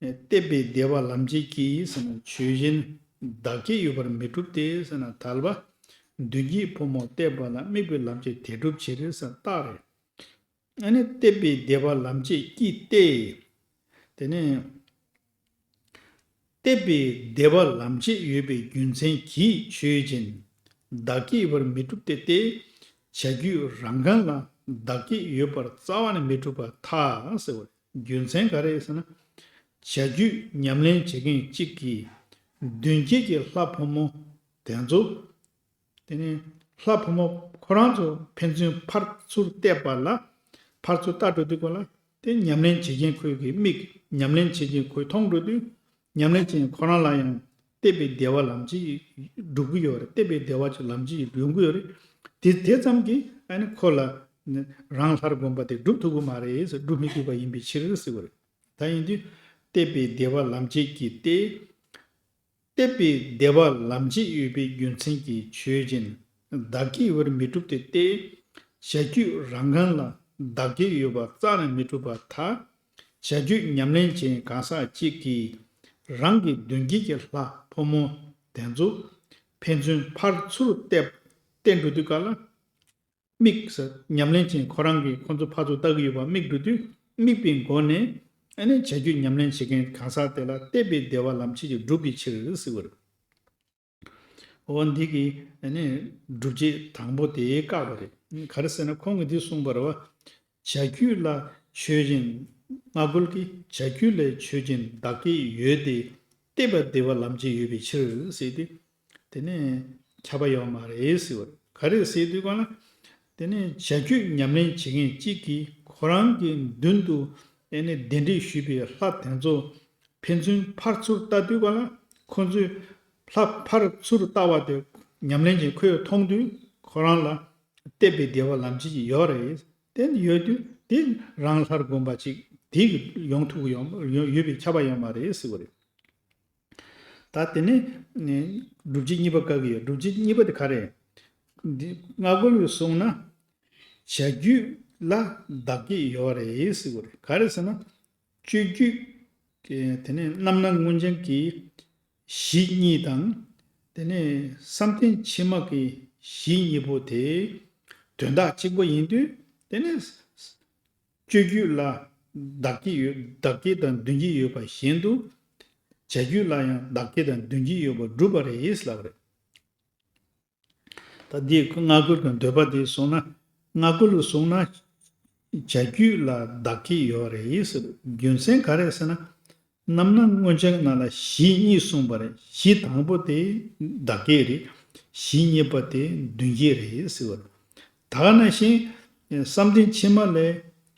གཏད་པའི་བདེ་བ་ལམ་བྱེད་ཀྱི་ཟེར་ན་ཆོས་ཅན། བདག་བསྐྱེད་ཡོད་པར་མི་འགྲུབ་སྟེ་ཟེར་ན་དལ་བ། མདུན་བསྐྱེད་ཕོ་མོ་གཏད་པ་ལ་དམིགས་པའི་ལམ་བྱེད་དེ་སྒྲུབ་བྱེད་རེད་ཟེར་རྟགས་རེད། ཨ་ནི་གཏད་པའི་བདེ་བ་ལམ་བྱེད་ཀྱིས་ཏེ། དེ་ནས་གཏད་པའི་བདེ་བ་ལམ་བྱེད་ཡོད་པའི་རྒྱུ་མཚན་གྱིས་ཆོས་ཅན། བདག་བསྐྱེད་ཡོད་པར་མི་འགྲུབ་སྟེ་སྟེ། བྱ་རྒྱུད་རང་གང་ལ་བདག་བསྐྱེད་ཡོད་པར་རྩ་བ་ནས་མི་འགྲུབ་པར་ཐལ་ཟེར་བ་རེད། རྒྱུ་མཚན་ག་རེ་ཟེར་ན། བྱ་རྒྱུད་ཉམས་ལེན་བྱེད་མཁན་གཅིག་གིས་མདུན་བསྐྱེད་ཀྱི་ལྷ་ཕོ་མོ་དེ་ཚོ། དེ་ནས་ལྷ་ཕོ་མོ་ཁོ་རང་ཚོ་ཕན་ཚུན་ཕར་ཚུར་བལྟས་པ་ལ་ཕར་ཚུར་ལྟ་འགྲོ་དུས་ཁོ་ལ་དེ་ཉམས་ལེན་བྱེད་མཁན་ཁོའི་གི་མིག་ཉམས་ལེན་བྱེད་མཁན་ཁོས་མཐོང་འགྲོ་དུས་ཉམས་ལེན་བྱེད་མཁན་ཁོ་རང་ལ་ཡང་གཏད་པའི་བདེ་བ་ལམ་གྱིས་སྒྲུབ་ཀྱི་ཡོད་རེད། གཏད་པའི་བདེ་བ་ཅིག་ལམ་གྱིས་ཡོང་གི་ཡོད་རེད། དེ་དེ་ཙམ་གྱིས་ཨ་ནི་ཁོ་ལ་རང་ལྷར་བསྒོམ་པ་དེ་སྒྲུབ་ཐུབ་ཀྱི་མ་རེད་ཟེར་སྒྲུབ་མི་ཐུབ་པ་ཡིན་པའི་ཕྱིར་ཟེར་བ་རེད། ད་ཡིན་དུས་གཏད་པའི་བདེ་བ་ལམ་བྱེད་ཀྱིས་ཏེ། གཏད་པའི་བདེ་བ་ལམ་བྱེད་ཡོད་པའི་རྒྱུ་མཚན་གྱིས་ཆོས་ཅན། བདག་བསྐྱེད་ཡོད་པར་མི་འགྲུབ་སྟེ་སྟེ། བྱ་རྒྱུད་རང་གང་ལ་བདག་བསྐྱེད་ཡོད་པ་རྩ་ནས་མི་འགྲུབ་པར་ཐལ། བྱ་རྒྱུད་ཉམས་ལེན་ཅན་གང་ཟག་གཅིག་གིས་རང་གི་མདུན་བསྐྱེད་ཀྱི་ལྷ་ཕོ་མོ་དེ་ཚོ་ཕན་ཚུན་ཕར་ཚུར་བལྟས་བལྟས་འགྲོ་དུས་ག་ལ། དམིགས་སུ་ཉམས་ལེན་ཅན་ཁོ་རང་གིས་ཁོ་ཚོ་ཕར་ཚུར་ལྟ་གི་ཡོད་པ་དམིགས་འགྲོ་དུས་དམིགས་པའི་སྒོ་ནས་ཨ་ནི་བྱ་རྒྱུད་ཉམས་ལེན་བྱེད་མཁན་གང་ཟག་དེ་ལ་གཏད་པའི་བདེ་བ་ལམ་བྱེད་ཀྱི་སྒྲུབ་པའི་ཕྱིར་ཟེར་བ་རེད། འོ་འདི་གི་ཨ་ནི་སྒྲུབ་བྱེད་དང་པོ་དེ་བཀག་པ་རེད། ག་རེ་ཟེར་ན་ཁོང་གིས་འདི་གསུངས་པ་རེད་བ། བྱ་རྒྱུད་ལ་ཆོས་ཅན། སྔ་རྒོལ་གྱིས་བྱ་རྒྱུད་ལས་ཆོས་ཅན་བདག་བསྐྱེད་ཡོད་དེ་གཏད་པ་བདེ་བ་ལམ་བྱེད་ཡོད་པའི་ཕྱིར་ཟེར་ཏེ། དེ་ནས་ཁྱབ་པ་ཡོད་མ་རེད་ཟེར་བ་རེད། ག་རེ་ཟེར་དུས་གང་ལ། དེ་ནས་བྱ་རྒྱུད་ཉམས་ལེན་བྱེད་མཁན་གཅིག་གིས་ཁོ་རང་གི་མདུན་དུ་ཨེ་ནི་གདན་འདྲེན་ཞུས་པའི་ལྷ་དེ་ཚོ་ཕན་ཚུན་ཕར་ཚུར་ལྟ་དུས་གང་ལ་ཁོ་ཚོས་ལྷ་ཕར་ཚུར་ལྟ་བ་དེ་ཉམས་ལེན་གྱི་ཁོས་མཐོང་དུས་ཁོ་རང་ལ་གཏད་པའི་བདེ་བ་ལམ་བྱེད་ཀྱི་ཡོད་རེད། དེ་ཡོད་དུས་དེ་རང་ལྷར་བསྒོམ་པ་ཅིག་དེ་གི་ཡོང་ཐུབ་ཀྱི་ཡོད་ཡོད་པའི་ཁྱབ་པ་ཡོད་མ་རེད་ཟེར་བ་རེད། ད་དེ་ནས་ནས་སྒྲུབ་བྱེད་གཉིས་པ་བཀག་གི་ཡོད། སྒྲུབ་བྱེད་གཉིས་པ་དེ་ག་རེ། འདི་སྔ་རྒོལ་གྱིས་གསུངས་ན། བྱ་རྒྱུད་ལ་བདག་བསྐྱེད་ཡོད་རེད་ཟེར་གྱི་རེད། ག་རེ་ཟེར་ན། སྤྱོད་རྒྱུད་ཀྱི་དེ་ནས་རྣམ་སྣང་མངོན་བྱང་གི་གཞི་གཉིས་དང་། དེ་ནས་བསམ་གཏན་ཕྱི་མ་གི་གཞི་གཉིས་པོ་དེ་དོན་དག་གཅིག་པ་ཡིན་དུས་དེ་ནས། སྤྱོད་རྒྱུད་ལ་བདག་བསྐྱེད་ཡོད། བདག་བསྐྱེད་དང་མདུན་བསྐྱེད་ཡོད་པ་བཞིན་དུ། བྱ་རྒྱུད་ལ་ཡང་བདག་བསྐྱེད་དང་མདུན་བསྐྱེད་ཡོད་པར་གྲུབ་པ་རེད་ལབ་པ་རེད། ད་འདི་སྔ་རྒོལ་གྱི་འདོད་པ་དེ་སོང་ན། སྔ་རྒོལ་ལ་སོང་ན། བྱ་རྒྱུད་ལ་བདག་བསྐྱེད་ཡོད་རེད་ཟེར། རྒྱུ་མཚན་ག་རེ་ཟེར་ན། རྣམ་སྣང་མངོན་བྱང་ནང་ལ་གཞི་གཉིས་གསུངས་པ་རེད། གཞི་དང་པོ་དེ་བདག་བསྐྱེད་རེད། གཞི་གཉིས་པ་དེ་མདུན་བསྐྱེད་རེད་ཟེར་བ་རེད། ད་ག་ནང་བཞིན། བསམ་གཏན་ཕྱི་མ་ལས་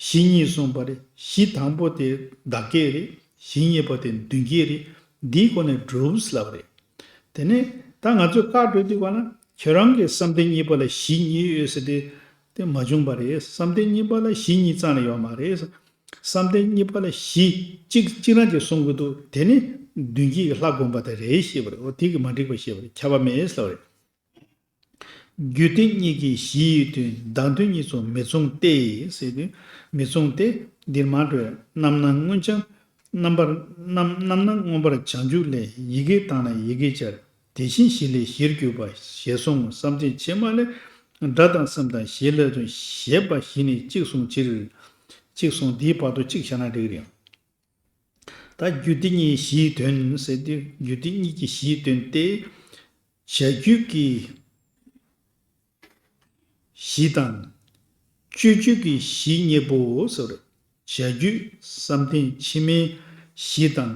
གཞི་གཉིས་གསུངས་པ་རེད། གཞི་དང་པོ་དེ་བདག་བསྐྱེད་རེད། གཞི་གཉིས་པ་དེ་མདུན་བསྐྱེད་རེད། འདིའི་སྒོ་ནས་གྲུབ་ལབ་པ་རེད། དེ་ནས་ད་ང་ཚོས་བཀག་འགྲོ་དུས་ག་ལ་ཁྱོད་རང་གི་བསམ་གཏན་གཉིས་པ་ལ་གཞི་གཉིས་ཡོད་ཟེར་ཏེ་དེ་མ་བྱུང་བ་རེད། བསམ་གཏན་གཉིས་པ་ལ་གཞི་གཉིས་རྩ་ནས་ཡོད་མ་རེད། བསམ་གཏན་གཉིས་པ་ལ་གཞི་གཅིག་གཅིག་རང་གིས་གསུང་གི་འདུག་དེ་ནི་མདུན་བསྐྱེད་ཀྱི་ལྷ་བསྒོམ་པ་དེ་རེད་ཞེས་པ་རེད། འོ་དེ་གིས་མ་འགྲིག་པ་ཞེས་པ་རེད། ཁྱབ་པ་མེད་ཟེར་བ་རེད། རྒྱུད་སྡེ་གཉིས་ཀྱི་གཞི་ཡི་དོན་བདག་མདུན་གཉིས་སུ་མི་མཚུངས་ཏེ་ཟེར་དུས་མི་མཚུངས་ཏེ་འདིར་མ་འགྲོ་བའི་རྣམ་སྣང་མངོན་བྱང་རྣམ་པར་རྣམ་རྣམ་སྣང་མངོན་པར་བྱང་ཆུབ་ལས་ཡི་གེ་དང་ལ་ཡི་གེ་སྦྱར། དེ་བཞིན་གཞི་ལས་གཞིར་གྱུར་པ་ཞེས་གསུངས། བསམ་གཏན་ཕྱི་མ་ལས་སྒྲ་དང་སེམས་དང་གཞན་ལས་དོན་ཞེས་པ་བཞི་ནི་གཅིག་གསུངས་ཕྱིར། གཅིག་གསུངས། དེའི་བར་དུ་གཅིག་བྱས་ན་འགྲིག་རེད། ད་རྒྱུ་དེ་གཉིས་གཞིའི་དོན་ཟེར་དུས། རྒྱུ་དེ་གཉིས་ཀྱི་གཞིའི་དོན་ཏེ། བྱ་རྒྱུད་ཀྱི་གཞི་དང་། སྤྱོད་རྒྱུད་ཀྱི་གཞི་གཉིས་པོ་ཟེར། བྱ་རྒྱུད་བསམ་གཏན་ཕྱི་མའི་གཞི་དང་།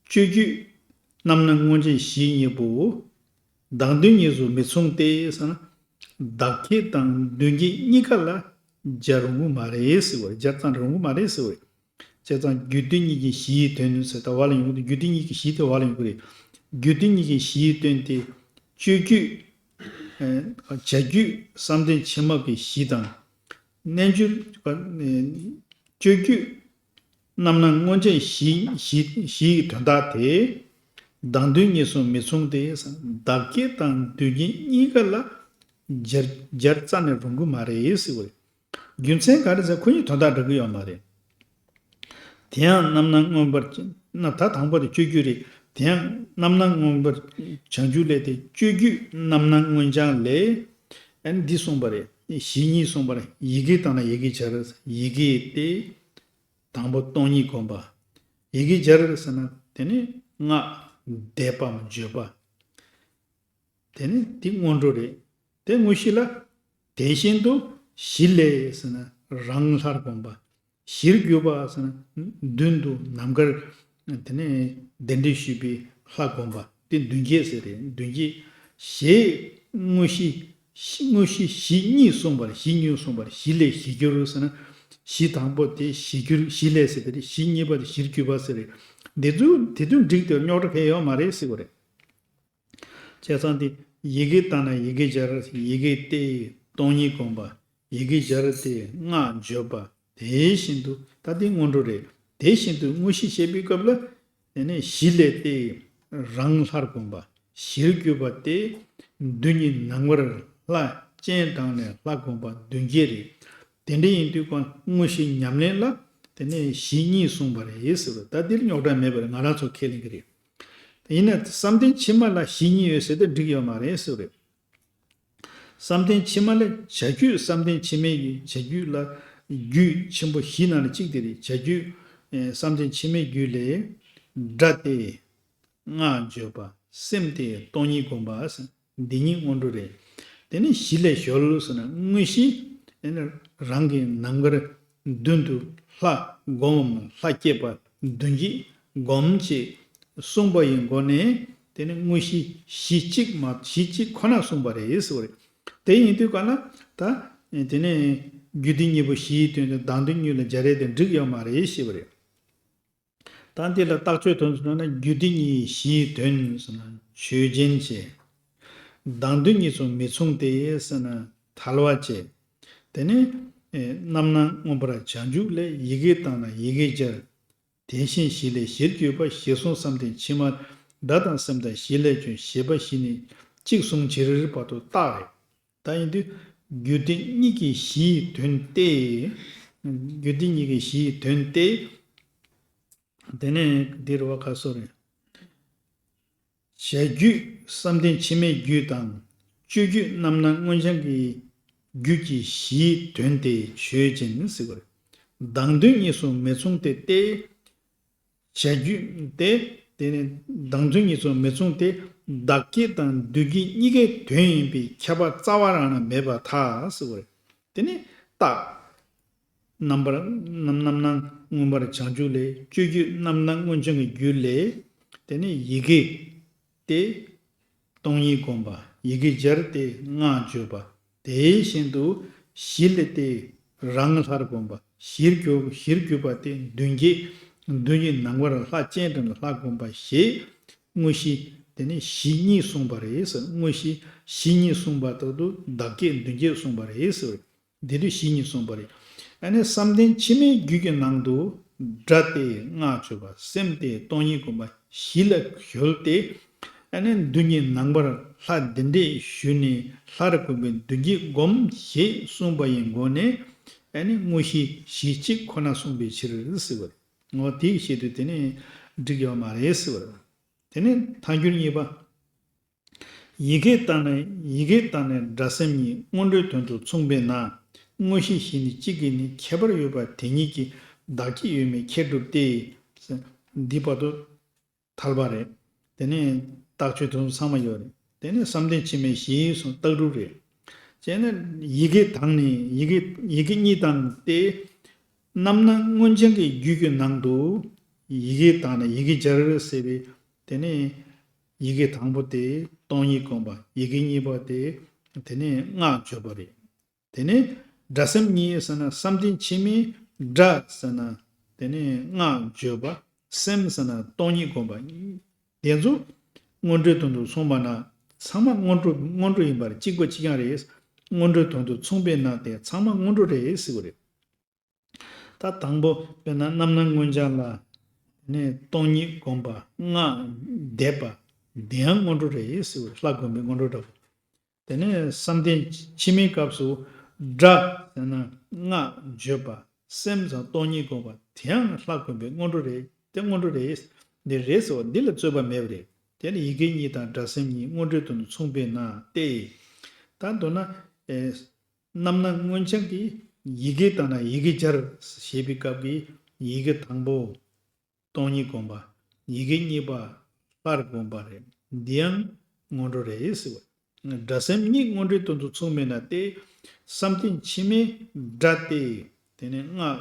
སྤྱོད་རྒྱུད་རྣམ་སྣང་མངོན་རྗེན་གཞི་གཉིས་པོ། བདག་མདུན་གཉིས་སུ་མི་མཚུངས་ཏེ་ཟེར་ན། བདག་བསྐྱེད་དང་མདུན་བསྐྱེད་གཉིས་ཀ་ལ་སྦྱར་རུང་གི་མ་རེད་ཟེར་བ་རེད། སྦྱར་ཙམ་རུང་གི་མ་རེད་ཟེར་བ་རེད། བྱས་ཙང་རྒྱུ་དེ་གཉིས་ཀྱི་གཞིའི་དོན་ཟེར་ད་བར་ལ་ཡོང་གི་འདུག་རྒྱུ་དེ་གཉིས་ཀྱི་གཞི་དེ་བར་ལ་ཡོང་གི་རེད། རྒྱུ་དེ་གཉིས་ཀྱི་གཞིའི་དོན་དེ། སྤྱོད་རྒྱུད། ཨ། བྱ་རྒྱུད་བསམ་གཏན་ཕྱི་མ་གི་གཞི་དང་། རྣལ་འབྱོར། ཨ། སྤྱོད་རྒྱུད་རྣམ་སྣང་མངོན་རྗེན་གཞི། གཞི། གཞིའི་དོན་དག་དེ། བདག་མདུན་གཉིས་སུ་མི་མཚུངས་ཏེ། བདག་བསྐྱེད་དང་མདུན་བསྐྱེད་གཉིས་ཀ་ལ་སྦྱར། སྦྱར་རྩ་ནས་རུང་གི་མ་རེད་ཟེར་བ་རེད། རྒྱུ་མཚན་ག་རེ་ཟེར། ཁོ་གཉིས་དོན་དག་འགྲིག་གི་ཡོད་མ་རེད། དེ་ཡང་རྣམ་སྣང་མངོན་པར། ན། ད་དང་པོ་དེ་སྤྱོད་རྒྱུད་རེད། དེ་ཡང་རྣམ་སྣང་མངོན་པར་བྱང་རྒྱུད་ལས་ཏེ། སྤྱོད་རྒྱུད་རྣམ་སྣང་མངོན་བྱང་ལས། ཨ་ནི་འདི་གསུངས་པ་རེད། གཞི་གཉིས་གསུངས་པ་རེད། ཡི་གེ་བཏང་ན་ཡི་གེ་སྦྱར། ཡི་གེ་སྟེ། དང་པོ་སྟོང་ཉིད་སྒོམ་པ། ཡི་གེ་སྦྱར་ཟེར་ན་དེ་ནི་སྔགས་བཟླས་པའམ་བརྗོད་པ། དེ་ནི་དེ་སྔོན་འགྲོ་རེད། དེ་དངོས་གཞི་ལ། དེ་བཞིན་དུ་གཞི་ལས་ཟེར་ན་རང་སླར་སྒོམ་པ། གཞིར་གྱུར་པ་ཟེར་ན་མདུན་དུ་ནམ་མཁར་དེ་ནས་གདན་འདྲེན་ཞུས་པའི་ལྷ་བསྒོམ་པ། དེ་མདུན་བསྐྱེད་ཟེར་རེད། མདུན་བསྐྱེད། གཞི། དངོས་གཞི། དངོས་གཞི་གཞི་གཉིས་གསུངས་པ་རེད། གཞི་གཉིས་གསུངས་པ་རེད། གཞི་ལས་གཞིར་གྱུར་ཟེར་ན། གཞི་དང་པོ་དེ་གཞིར་གྱུར། གཞི་ལས་ཟེར་དེ་རེད། གཞི་གཉིས་པ་དེ་གཞིར་གྱུར་པ་ཟེར་རེད། འདི་ཚོ་དེ་དོན་འགྲིག་སྟེ་རྙོག་དྲ་གང་ཡང་ཡོད་མ་རེད་ཟེར་བ་རེད། བྱས་ཙང་དེ་ཡི་གེ་བཏང་ན་ཡི་གེ་སྦྱར། ཡི་གེ་སྟེ་སྟོང་ཉིད་སྒོམ་པ། ཡི་གེ་སྦྱར་ཏེ་སྔགས་བརྗོད་པ། དེ་བཞིན་དུ། ད་དེ་སྔོན་འགྲོ་རེད། དེ་བཞིན་དུ་དངོས་གཞི་བཤད་པའི་སྐབས་ལ། དེ་ནས་གཞི་ལས་ཏེ་རང་སླར་སྒོམ་པ། གཞིར་གྱུར་པ་སྟེ་མདུན་གྱི་ནམ་མཁར་ལྷ་སྤྱན་དྲངས་ནས་ལྷ་བསྒོམ་པ་མདུན་བསྐྱེད་རེད། དེ་འདྲ་ཡིན་དུས་ཀྱང་དངོས་གཞི་ཉམས་ལེན་ལ་དེ་ནས་གཞི་གཉིས་གསུངས་པ་རེད་ཟེར་བ། ད་འདིར་རྙོག་དྲ་མེད་པ་རེད། ང་རང་ཚོ་ཁས་ལེན་གྱི་རེད། ཡིན་ན་བསམ་གཏན་ཕྱི་མ་ལ་གཞི་གཉིས་ཡོད་ཟེར་ཏེ་འགྲིག་ཡོད་མ་རེད་ཟེར་བ་རེད། བསམ་གཏན་ཕྱི་མ་ལས་བྱ་རྒྱུད་བསམ་གཏན་ཕྱི་མའི་རྒྱུད། བྱ་རྒྱུད་ལ་རྒྱུད་ཆེན་པོ་བཞི་ནང་ནས་གཅིག་དེ་རེད། བྱ་རྒྱུད། ཨེ། བསམ་གཏན་ཕྱི་མའི་རྒྱུད་ལས། སྒྲ་སྟེ་སྔགས་བརྗོད་པ། སེམས་ཏེ་སྟོང་ཉིད་སྒོམ་པ་ཟེར། འདི་གཉིས་སྔོན་འགྲོ་རེད། དེ་ནས་གཞི་ལས་གཞོལ་ཟེར་ན་དངོས་གཞི། ཨེ་ནི་རང་གི་ནམ་མཁར་མདུན་དུ་ལྷ་བསྒོམ། ལྷ་བསྐྱེད་པ་མདུན་བསྐྱེད་སྒོམ་ཅེས་གསུངས་པ་ཡི་སྒོ་ནས། དེ་ནི་དངོས་གཞི་གཞི་གཅིག་མ། གཞི་གཅིག་ཁོ་ན་གསུངས་པ་རེད་ཟེར་བ་རེད། དེ་ཡིན་དུས་ག་ལ་ད། དེ་ནས་རྒྱུ་དེ་གཉིས་པོ་གཞིའི་དོན་དུ་བདག་མདུན་གཉིས་ལ་སྦྱར་ཡས་དེ་འགྲིག་ཡོད་མ་རེད་ཞེས་པ་རེད། ད་འདི་ལ་རྟགས་ཆོས་དོན་དུ་ན། རྒྱུ་དེ་གཉིས་གཞིའི་དོན་ཟེར་ན་ཆོས་ཅན་བྱས། བདག་མདུན་གཉིས་སུ་མི་མཚུངས་ཏེ་ཟེར་ན་ཐལ་བ་བཅས། དེ་ནས་རྣམ་སྣང་མངོན་པར་བྱང་ཆུབ་ལས། ཡི་གེ་བཏང་ན་ཡི་གེ་སྦྱར། དེ་བཞིན་གཞི་ལས་གཞིར་གྱུར་པ། ཞེས་གསུངས་བསམ་གཏན་ཕྱི་མ་སྒྲ་དང་སེམས་དང་གཞི་ལས་བྱུང་ཞེས་པ་བཞི་ནི་གཅིག་གསུངས་ཕྱིར་བར་དུ་རྟགས་རེད། ད་ཡིན་དུས་རྒྱུ་དེ་གཉིས་ཀྱི་གཞིའི་དོན་ཏེ། རྒྱུ་དེ་གཉིས་ཀྱི་གཞིའི་དོན་ཏེ། དེ་ནས་འདིར་བ་ཁ་སོ་རེད། བྱ་རྒྱུད་བསམ་གཏན་ཕྱི་མའི་རྒྱུད་དང་། སྤྱོད་རྒྱུད་རྣམ་སྣང་མངོན་བྱང་གི་རྒྱུད་ཀྱི་གཞིའི་དོན་ཏེ་ཆོས་ཅན་ཟེར་བ་རེད། བདག་མདུན་གཉིས་སུ་མི་མཚུངས་ཏེ་སྟེ། བྱ་རྒྱུད་དེ། དེ་ནི་བདག་མདུན་གཉིས་སུ་མི་མཚུངས་ཏེ། བདག་བསྐྱེད་དང་མདུན་བསྐྱེད་གཉིས་ཀའི་དོན་ཡིན་པས་ཁྱབ་པ་རྩ་བ་རང་ན་མེད་པར་ཐལ་ཟེར་བ་རེད། དེ་ནི་རྟགས། རྣམ་པར། རྣམ། རྣམ་སྣང་མངོན་པར་བྱང་ཆུབ་ལས། སྤྱོད་རྒྱུད་རྣམ་སྣང་མངོན་བྱང་གི་རྒྱུད་ལས། དེ་ནི་ཡི་གེ་སྟེ་སྟོང་ཉིད་སྒོམ་པ། ཡི་གེ་སྦྱར་ཏེ་སྔགས་བརྗོད་པ། དེ་བཞིན་དུ་གཞི་ལས་ཏེ་རང་སླར་སྒོམ་པ། གཞིར་གྱུར། གཞིར་གྱུར་པ་སྟེ་མདུན་བསྐྱེད། མདུན་གྱི་ནམ་མཁར་ལྷ་སྤྱན་དྲངས་ལྷ་བསྒོམ་པ་ཞེས། དངོས་གཞི་དེ་ནི་གཞི་གཉིས་གསུངས་པ་རེད་ཟེར། དངོས་གཞི་གཞི་གཉིས་གསུངས་པ་ལྟར་དུ་བདག་བསྐྱེད་མདུན་བསྐྱེད་གསུངས་པ་རེད་ཟེར། འདི་དུས་གཞི་གཉིས་གསུངས་པ་རེད། ཨ་ནི་བསམ་གཏན་ཕྱི་མའི་རྒྱུད་ཀྱི་ནང་དུ་སྒྲ་སྟེ་སྔགས་བརྗོད་པ། སེམས་ཏེ་སྟོང་ཉིད་སྒོམ་པ་གཞི་ལ་གཞོལ་ཏེ། ཨ་ནི་མདུན་གྱི་ནམ་མཁར་ལྷ་གདན་འདྲེན་ཞུས་ནས་སླར་སྒོམ་པའི་མདུན་བསྐྱེད་སྒོམ་ཞེས་གསུངས་པ་ཡི་སྒོ་ནས། ཨ་ནི་དངོས་གཞི་གཞི་གཅིག་ཁོ་ན་གསུངས་པའི་ཕྱིར་ཟེར་བ་རེད། འོ་དེའི་ཆེད་དུ་དེ་ནི་འགྲིག་ཡོད་མ་རེད་ཟེར་བ་རེད། དེ་ནི་ཐལ་འགྱུར་གཉིས་པ། ཡི་གེ་བཏང་ནས། ཡི་གེ་བཏང་ནས་སྒྲ་སེམས་གཉིས། སྔོན་འགྲོའི་དོན་དུ་མཚུངས་པས་ན། དངོས་གཞི་གཞི་ནི་གཅིག་གིས་ནི་ཁྱད་པར་ཡོད་པ་དེ་ཉིད་ཀྱིས་བདག་བསྐྱེད་ཡོད་མེད་ཁྱད་གྲུབ་སྟེ། འདི་བར་དུ་ཐལ་པ་རེད། དེ་ནས་རྟགས་ཆོས་དེ་ཚོ་ཚང་མ་ཡོད་རེད། དེ་ནས་བསམ་གཏན་ཕྱི་མའི་གཞི་སོགས་རྟགས་གྲུབ་རེད། བྱས་ན་ཡི་གེ་དང་ནི་ཡི་གེ་ཡི་གེ་གཉིས་དང་སྟེ། རྣམ་སྣང་མངོན་བྱང་གི་རྒྱུད་ཀྱི་ནང་དུ་ཡི་གེ་དང་ནི་ཡི་གེ་སྦྱར་ཟེར་བའི། དེ་ནས་ཡི་གེ་དང་པོ་དེ་སྟོང་ཉིད་སྒོམ་པ། ཡི་གེ་གཉིས་པ་དེ་དེ་ནས་སྔགས་བརྗོད་པ་རེད། དེ་ནས་སྒྲ་སེམས་གཉིས་ཟེར་ན་བསམ་གཏན་ཕྱི་མའི་སྒྲ་ཟེར་ན། དེ་ནས་སྔགས་བརྗོད་པ། སེམས་ཟེར་ན་སྟོང་ཉིད་སྒོམ་པ། དེ་ཚོ་སྔོན་འགྲོའི་དོན་དུ་མཚུངས་པ་ན་ཚང་མ་སྔོན་འགྲོ་སྔོན་འགྲོ་ཡིན་པར་གཅིག་པ་གཅིག་རྐྱང་རེད། སྔོན་འགྲོའི་དོན་དུ་མཚུངས་པས་ན་དེ་ཚང་མ་སྔོན་འགྲོ་རེད་ཟེར་བ་རེད། ད་དང་པོ་དཔེར་ན་རྣམ་སྣང་མངོན་བྱང་ལ་ནི་སྟོང་ཉིད་སྒོམ་པ། སྔགས་བཟླས་པ། འདི་ཡང་སྔོན་འགྲོ་རེད་ཟེར་བ། ལྷ་བསྒོམ་པའི་སྔོན་འགྲོ་འདྲ་བོ། དེ་ནས་བསམ་གཏན་ཕྱི་མའི་སྐབས་སུ་སྒྲ་ཟེར་ན་སྔགས་བརྗོད་པ། སེམས་ཟེར་ན་སྟོང་ཉིད་སྒོམ་པ། དེ་ཡང་ལྷ་བསྒོམ་པའི་སྔོན་འགྲོ་རེད། དེ་སྔོན་འགྲོ་རེད། འདི་རེད་ཟེར་བ་འདི་ལ་རྩོད་པ་མེད་པ་རེད། དེ་ནི་ཡི་གེ་གཉིས་དང་སྒྲ་སེམས་གཉིས་སྔོན་འགྲོའི་དོན་དུ་མཚུངས་པས་ན་སྟེ། ད་མདོར་ན། ཨེ། རྣམ་སྣང་མངོན་བྱང་གི་ཡི་གེ་དང་ན་ཡི་གེ་སྦྱར་ཞེས་པའི་སྐབས་ཀྱི་ཡི་གེ་དང་པོ་སྟོང་ཉིད་སྒོམ་པ། ཡི་གེ་གཉིས་པ་ལྷར་བསྒོམ་པ་རེད། འདི་ཡང་སྔོན་འགྲོ་རེད་ཟེར་བ། སྒྲ་སེམས་གཉིས་སྔོན་འགྲོའི་དོན་དུ་མཚུངས་མེད་ན་སྟེ། བསམ་གཏན་ཕྱི་མའི་སྒྲ་སྟེ། དེ་ནས་སྔགས་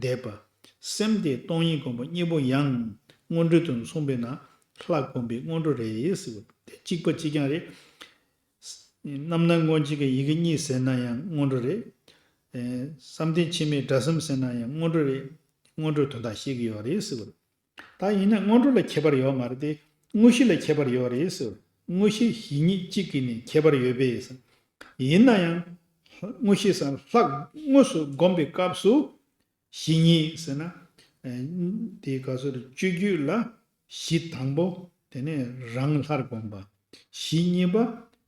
བཟླས་པ། སེམས་དེ་སྟོང་ཉིད་སྒོམ་པ་གཉིས་པོ་ཡང་སྔོན་འགྲོའི་དོན་དུ་མཚུངས་པས་ན་ལྷ་བསྒོམ་པའི་སྔོན་འགྲོ་རེད་ཟེར་བ། དེ་གཅིག་པ་གཅིག་རྐྱང་རེད། རྣམ་སྣང་མངོན་བྱང་གི་ཡི་གེ་གཉིས་ཟེར་ན་ཡང་སྔོན་འགྲོ་རེད། ཨེ། བསམ་གཏན་ཕྱི་མའི་སྒྲ་སེམས་ཟེར་ན་ཡང་སྔོན་འགྲོ་རེད། སྔོན་འགྲོའི་དོན་དག་ཤེས་ཀྱི་ཡོད་རེད་ཟེར་བ། ད་ཡིན་ན་སྔོན་འགྲོ་ལ་ཁྱད་པར་ཡོད་མ་རེད་དེ། དངོས་གཞི་ལ་ཁྱད་པར་ཡོད་རེད་ཟེར་བ། དངོས་གཞི་གཞི་ཉིད་གཅིག་གིས་ནི་ཁྱད་པར་ཡོད་པས་ཟེར། ཡིན་ན་ཡང་དངོས་གཞི་ཟེར་ལྷ་དངོས་སུ་བསྒོམ་པའི་སྐབས་སུ། གཞི་གཉིས་ཟེར་ན། ཨེ། དེའི་སྐབས་སུ་སྤྱོད་རྒྱུད་ལ་གཞི་དང་པོ་དེ་ནས་རང་ལྷར་བསྒོམ་པ། གཞི་གཉིས་པ་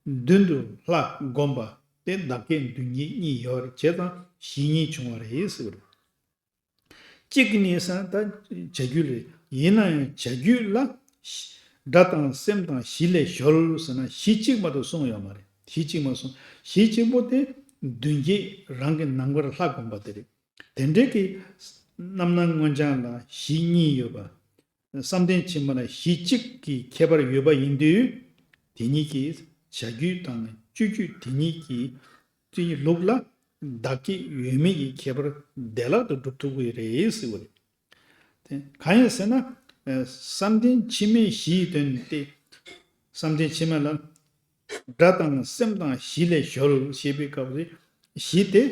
མདུན་དུ་ལྷ་བསྒོམ་པ། དེ་བདག་བསྐྱེད་མདུན་བསྐྱེད་གཉིས་ཡོད་རེད། བྱས་ཙང་གཞི་གཉིས་བྱུང་བ་རེད་ཟེར་བ་རེད། གཅིག་གིས་ནི་ཟེར་ན་ད་བྱ་རྒྱུད་རེད། ཡིན་ན་ཡང་བྱ་རྒྱུད་ལ་སྒྲ་དང་སེམས་དང་གཞི་ལས་གཞོལ་ཟེར་ན་གཞི་གཅིག་མ་གཏོགས་གསུངས་ཡོད་མ་རེད། གཞི་གཅིག་མ་གསུངས། གཞི་གཅིག་པོ་དེ་མདུན་བསྐྱེད་རང་གི་ནང་པར་ལྷ་བསྒོམ་པ་དེ་རེད། དེ་འདྲའི་གི་རྣམ་སྣང་མངོན་བྱང་ལ་གཞི་གཉིས་ཡོད་པ། བསམ་གཏན་ཕྱི་མ་ལ་གཞི་གཅིག་གི་ཁྱད་པར་ཡོད་པ་ཡིན་དུས། དེ་ཉིད་ཀྱི་བྱ་རྒྱུད་དང་སྤྱོད་རྒྱུད་དེ་ཉིད་ཀྱི་སྤྱོད་ལུགས་ལ་བདག་བསྐྱེད་ཡོད་མེད་ཀྱི་ཁྱད་པར་བདེ་བླག་ཏུ་སྒྲུབ་ཐུབ་ཀྱི་རེད་ཟེར་བ་རེད། དེ་གང་ཡིན་ཟེར་ན། ཨ། བསམ་གཏན་ཕྱི་མའི་གཞི་ཡི་དོན་ཏེ། བསམ་གཏན་ཕྱི་མ་ལ། སྒྲ་དང་སེམས་དང་གཞི་ལས་གཞོལ་ཞེས་པའི་སྐབས་སུ། གཞི་དེ་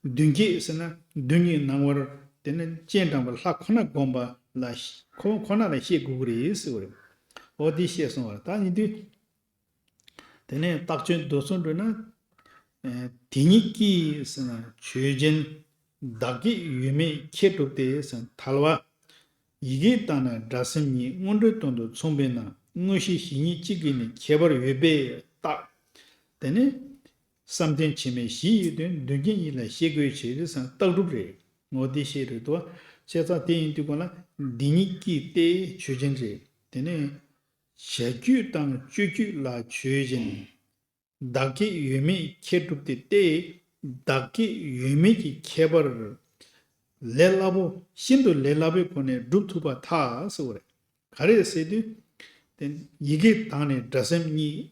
མདུན་བསྐྱེད་ཟེར་ན་མདུན་གྱི་སྣང་བར་དེ་ནི་སྤྱན་དྲངས་པ་ལྷ་ཁོ་ན་བསྒོམ་པ་ལ་ཁོ་ཁོ་ན་ལ་བཤད་དགོས་ཀྱི་རེད་ཟེར་བ་རེད། འོ་དེ་བཤད་སོང་བ་རེད། ད་ཡིན་དུས། དེ་ནས་རྟགས་ཆོས་མདོ་གསུམ་འགྲོ་ན། ཨེ། དེ་ཉིད་ཀྱིས་ཟེར་ན་ཆོས་ཅན། བདག་བསྐྱེད་ཡོད་མེད་ཁྱད་གྲུབ་སྟེ་ཟེར་ན་ཐལ་བ། ཡི་གེ་དང་ན་སྒྲ་སེམས་གཉིས་སྔོན་འགྲོའི་དོན་དུ་མཚུངས་པས་ན་དངོས་གཞི་གཞི་ཉིད་གཅིག་གིས་ནི་ཁྱད་པར་ཡོད་པས་རྟགས། དེ་ནི་བསམ་གཏན་ཕྱི་མའི་གཞི་ཡི་དོན་མདུན་བསྐྱེད་གཉིས་ལ་བཤད་དགོས་བྱས་ཏེ་ཟེར་ན་རྟགས་གྲུབ་རེད། འོ་དེ་བཤད་རེད་དོ། བྱས་ཙང་དེ་ཡིན་དུས་གོང་ལ་འདི་ཉིད་ཀྱིས་ཏེ་ཆོས་ཅན་རེད། དེ་ནས། བྱ་རྒྱུད་དང་སྤྱོད་རྒྱུད་ལ་ཆོས་ཅན། བདག་བསྐྱེད་ཡོད་མེད་ཁྱད་གྲུབ་སྟེ་སྟེ། བདག་བསྐྱེད་ཡོད་མེད་ཀྱི་ཁྱད་པར། ལས་སླ་པོ་ཤིན་ཏུ་ལས་སླ་པོའི་སྒོ་ནས་སྒྲུབ་ཐུབ་པར་ཐལ་ཟེར་བ་རེད། ག་རེ་ཟེར་དུས། དེ་ཡི་གེ་དང་ནི་སྒྲ་སེམས་གཉིས།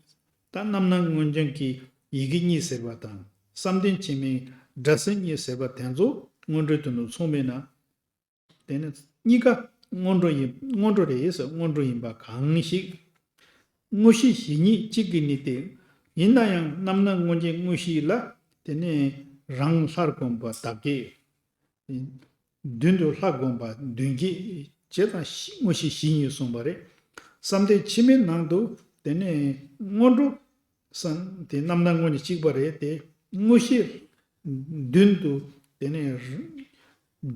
ད་རྣམ་སྣང་མངོན་བྱང་གི་ཡི་གེ་གཉིས་ཟེར་བ་དང་བསམ་གཏན་ཕྱི་མའི་སྒྲ་སེམས་གཉིས་ཟེར་བ་དེ་ཚོ་སྔོན་འགྲོའི་དོན་དུ་མཚུངས་མེད་ན། དེ་ནི་གཉིས་ཀ་སྔོན་འགྲོ་ཡིན། སྔོན་འགྲོ་རེད་ཟེར། སྔོན་འགྲོ་ཡིན་པ་གང་ཞིག་དངོས་གཞི་གཞི་ཉིད་གཅིག་གི་ནི་སྟེ། ཡིན་ན་ཡང་རྣམ་སྣང་མངོན་བྱང་དངོས་གཞི་ལ་དེ་ནི་རང་ལྷར་བསྒོམ་པ་བདག་བསྐྱེད། མདུན་དུ་ལྷ་བསྒོམ་པ་མདུན་བསྐྱེད་བྱས་ཙང་དངོས་གཞི་གཞི་ཉིད་གསུངས་པ་རེད། བསམ་གཏན་ཕྱི་མའི་ནང་དུ་དེ་ནི་སྔོན་འགྲོ། སམ། དེ་རྣམ་སྣང་དངོས་གཉིས་གཅིག་པ་རེད་དེ། དངོས་གཞི་མདུན་དུ་དེ་ནས་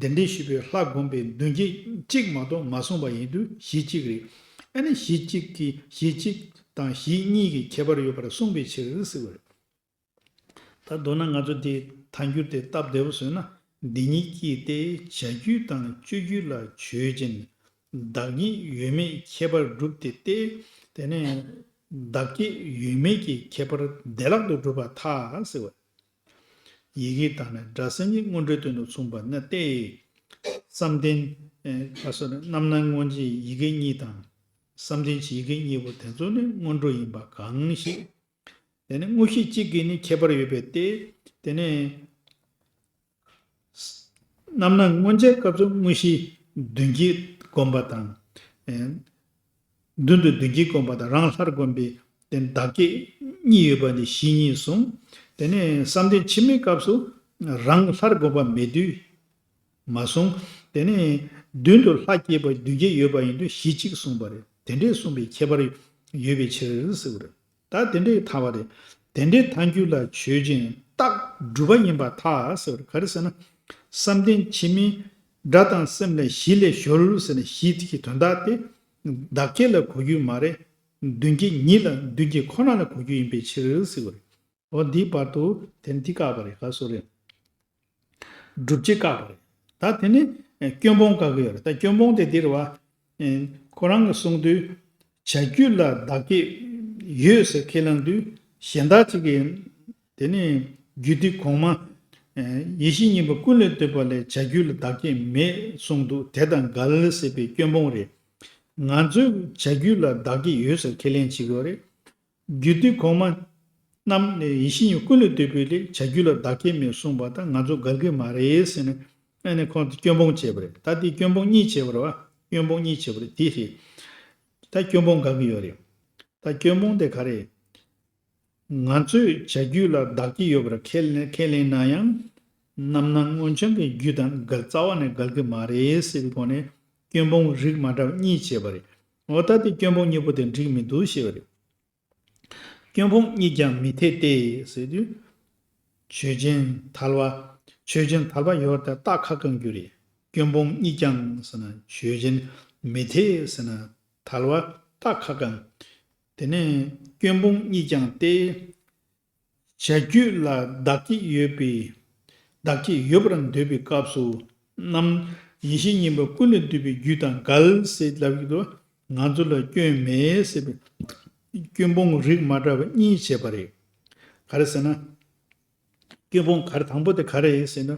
གདན་འདྲེན་ཞུས་པའི་ལྷ་བསྒོམ་པའི་མདུན་བསྐྱེད་གཅིག་མ་གཏོགས་མ་གསུངས་པ་ཡིན་དུས་གཞི་གཅིག་རེད། ཨ་ནི་གཞི་གཅིག་གི་གཞི་གཅིག་དང་གཞི་གཉིས་ཀྱི་ཁྱད་པར་ཡོད་པར་གསུངས་པའི་ཕྱིར་ཟེར་བ་རེད། ད་མདོར་ན་ང་ཚོ་དེ་ཐལ་འགྱུར་དེ་སྟབས་བདེ་པོ་བཟོས་ན། འདི་ཉིད་ཀྱིས་ཏེ་བྱ་རྒྱུད་དང་སྤྱོད་རྒྱུད་ལ་ཆོས་ཅན། བདག་ཉིད་ཡོད་མེད་ཁྱད་པར་གྲུབ་སྟེ་སྟེ། དེ་ནས་བདག་བསྐྱེད་ཡོད་མེད་ཀྱི་ཁྱད་པར་བདེ་བླག་ཏུ་གྲུབ་པར་ཐལ་ཟེར་བ། ཡི་གེ་དང་ནི་སྒྲ་སེམས་ཀྱི་སྔོན་འགྲོའི་དོན་དུ་མཚུངས་པ་ནི་སྟེ། བསམ་གཏན་ཨེ་ག་སོགས་ནི་རྣམ་སྣང་མངོན་རྗེས་ཡི་གེ་གཉིས་དང་། བསམ་གཏན་གྱི་ཡི་གེ་གཉིས་པོ་དེ་ཚོ་ནི་སྔོན་འགྲོ་ཡིན་པ་གང་ཞིག་དེ་ནི་དངོས་གཞི་གཅིག་གིས་ནི་ཁྱད་པར་ཡོད་པས་ཏེ། དེ་ནི་རྣམ་སྣང་མངོན་རྗེས་སྐབས་སུ་དངོས་གཞི་མདུན་བསྐྱེད་བསྒོམ་པ་དང་། ཨེ་མདུན་དུ་མདུན་བསྐྱེད་བསྒོམ་པ་དང་རང་སླར་བསྒོམ་པའི་དེ་བདག་བསྐྱེད་གཉིས་ཡོད་པ་ནི་གཞི་གཉིས་གསུངས། དེ་ནས་བསམ་གཏན་ཕྱི་མའི་སྐབས་སུ་རང་སླར་བསྒོམ་པ་མེད་དུས་མ་གསུངས། དེ་ནས་མདུན་དུ་ལྷ་བསྐྱེད་པ་མདུན་བསྐྱེད་ཡོད་པ་ཡིན་དུས་གཞི་གཅིག་གསུངས་པ་རེད། དེ་འདྲས་གསུངས་པའི་ཁྱད་པར་ཡོད་པའི་ཕྱིར་ཟེར་བ་རེད། ད་དེ་འདྲའི་ཐལ་བ་རེད། དེ་འདྲའི་ཐལ་འགྱུར་ལ་ཆོས་ཅན་རྟགས་སྒྲུབ་པ་ཡིན་པར་ཐལ་ཟེར་བ་རེད། ག་རེ་ཟེར་ན། བསམ་གཏན་ཕྱི་མའི་སྒྲ་དང་སེམས་ལས་གཞི་ལས་གཞོལ་ཟེར་ན་གཞི་དེ་གི་དོན་དག་དེ་བདག་བསྐྱེད་ལ་གོ་རྒྱུ་མ་རེད། མདུན་བསྐྱེད་ཉིད་ལ་མདུན་བསྐྱེད་ཁོ་ན་ལ་གོ་རྒྱུ་ཡིན་པའི་ཕྱིར་ཟེར་བ་རེད། འོ་འདིའི་བར་དུ་དེ་འདི་བཀག་པ་རེད། ག་སོ་རེད། སྒྲུབ་བྱེད་བཀག་པ་རེད། ད་དེ་ནི་ཨེ་སྐྱོན་སྤོང་བཀག་གི་ཡོད་རེད། ད་སྐྱོན་སྤོང་དེ་འདི་རེད་བ། ཨེ་ཁོ་རང་གིས་གསུངས་དུས་བྱ་རྒྱུད་ལ་བདག་བསྐྱེད་ཡོད་ཟེར་ཁས་བླངས་དུས་གཞན་དག་ཅིག་གིས་དེ་ནི་རྒྱུད་སྡེ་གོང་མ་ཨེ་ཡེ་ཤེས་གཉིས་པ་ཀུན་ལས་བཏུས་པ་ལས་བྱ་རྒྱུད་ལ་བདག་བསྐྱེད་མེད་གསུངས་འདུག་དེ་དང་འགལ་ཟེར་བའི་སྐྱོན་སྤོང་རེད། ང་ཚོས་བྱ་རྒྱུད་ལ་བདག་བསྐྱེད་ཡོད་ཟེར་ཁས་ལེན་བྱེད་དགོས་རེད། རྒྱུད་སྡེ་གོང་མ་རྣམས་ནི་ཡེ་ཤེས་གཉིས་ཀུན་ལས་བཏུས་པའི་ལས་བྱ་རྒྱུད་ལ་བདག་བསྐྱེད་མེད་གསུངས་པ་དང་ང་ཚོ་འགལ་གྱི་མ་རེད་ཟེར་ནས་ཨ་ནི་ཁོང་ཚོ་སྐྱོན་སྤོང་བྱས་པ་རེད། ད་དེ་སྐྱོན་སྤོང་གཉིས་བྱས་པ་རེད་བ། སྐྱོན་སྤོང་གཉིས་བྱས་པ་རེད། དེ་རེད། ད་སྐྱོན་སྤོང་འགལ་གྱི་ཡོད་རེད། ད་སྐྱོན་སྤོང་དེ་ག་རེད། ང་ཚོས་བྱ་རྒྱུད་ལ་བདག་བསྐྱེད་ཡོད་པར་ཁས་ལེན་ཁས་ལེན་ན་ཡང་རྣམ་སྣང་མངོན་བྱང་གི་རྒྱུད་དང་འགལ་རྩ་བ་ནས་འགལ་གྱི་མ་རེད་ཟེར་བའི་སྒོ་ནས་སྐྱོན་སྤོང་རིགས་མ་འདྲ་བ་གཉིས་བྱས་པ་རེད། འོ་ད་དེ་སྐྱོན་སྤོང་གཉིས་པོ་དེ་འགྲིག་མི་འདུག་ཞེས་པ་རེད། སྐྱོན་སྤོང་གཉིས་ཀྱང་མི་འཐད་དེ་ཟེར་དུས། ཆོས་ཅན་ཐལ་བ། ཆོས་ཅན་ཐལ་བ་ཡོད་དེ་རྟགས་ཁ་བསྐང་རྒྱུ་རེད། སྐྱོན་སྤོང་གཉིས་ཀྱང་ཟེར་ན་ཆོས་ཅན་མི་འཐད་ཟེར་ན་ཐལ་བ་རྟགས་ཁ་བསྐང་། དེ་ནས་སྐྱོན་སྤོང་གཉིས་ཀྱང་སྟེ། བྱ་རྒྱུད་ལ་བདག་བསྐྱེད་ཡོད་པའི། བདག་བསྐྱེད་ཡོད་པར་འདོད་པའི་སྐབས་སུ་རྣམ་ཡེ་ཤེས་གཉིས་པ་ཀུན་ལས་བཏུས་པའི་རྒྱུད་དང་འགལ་ཟེར་ལབ་ཀྱི་འདུག་ང་ཚོ་ལ་སྐྱོན་མེད་ཟེར་བའི་སྐྱོན་སྤོང་རིགས་མ་འདྲ་བ་གཉིས་བྱས་པ་རེད། ག་རེ་ཟེར་ན། སྐྱོན་སྤོང་ག་རེ་དང་པོ་དེ་ག་རེ་ཟེར་ན།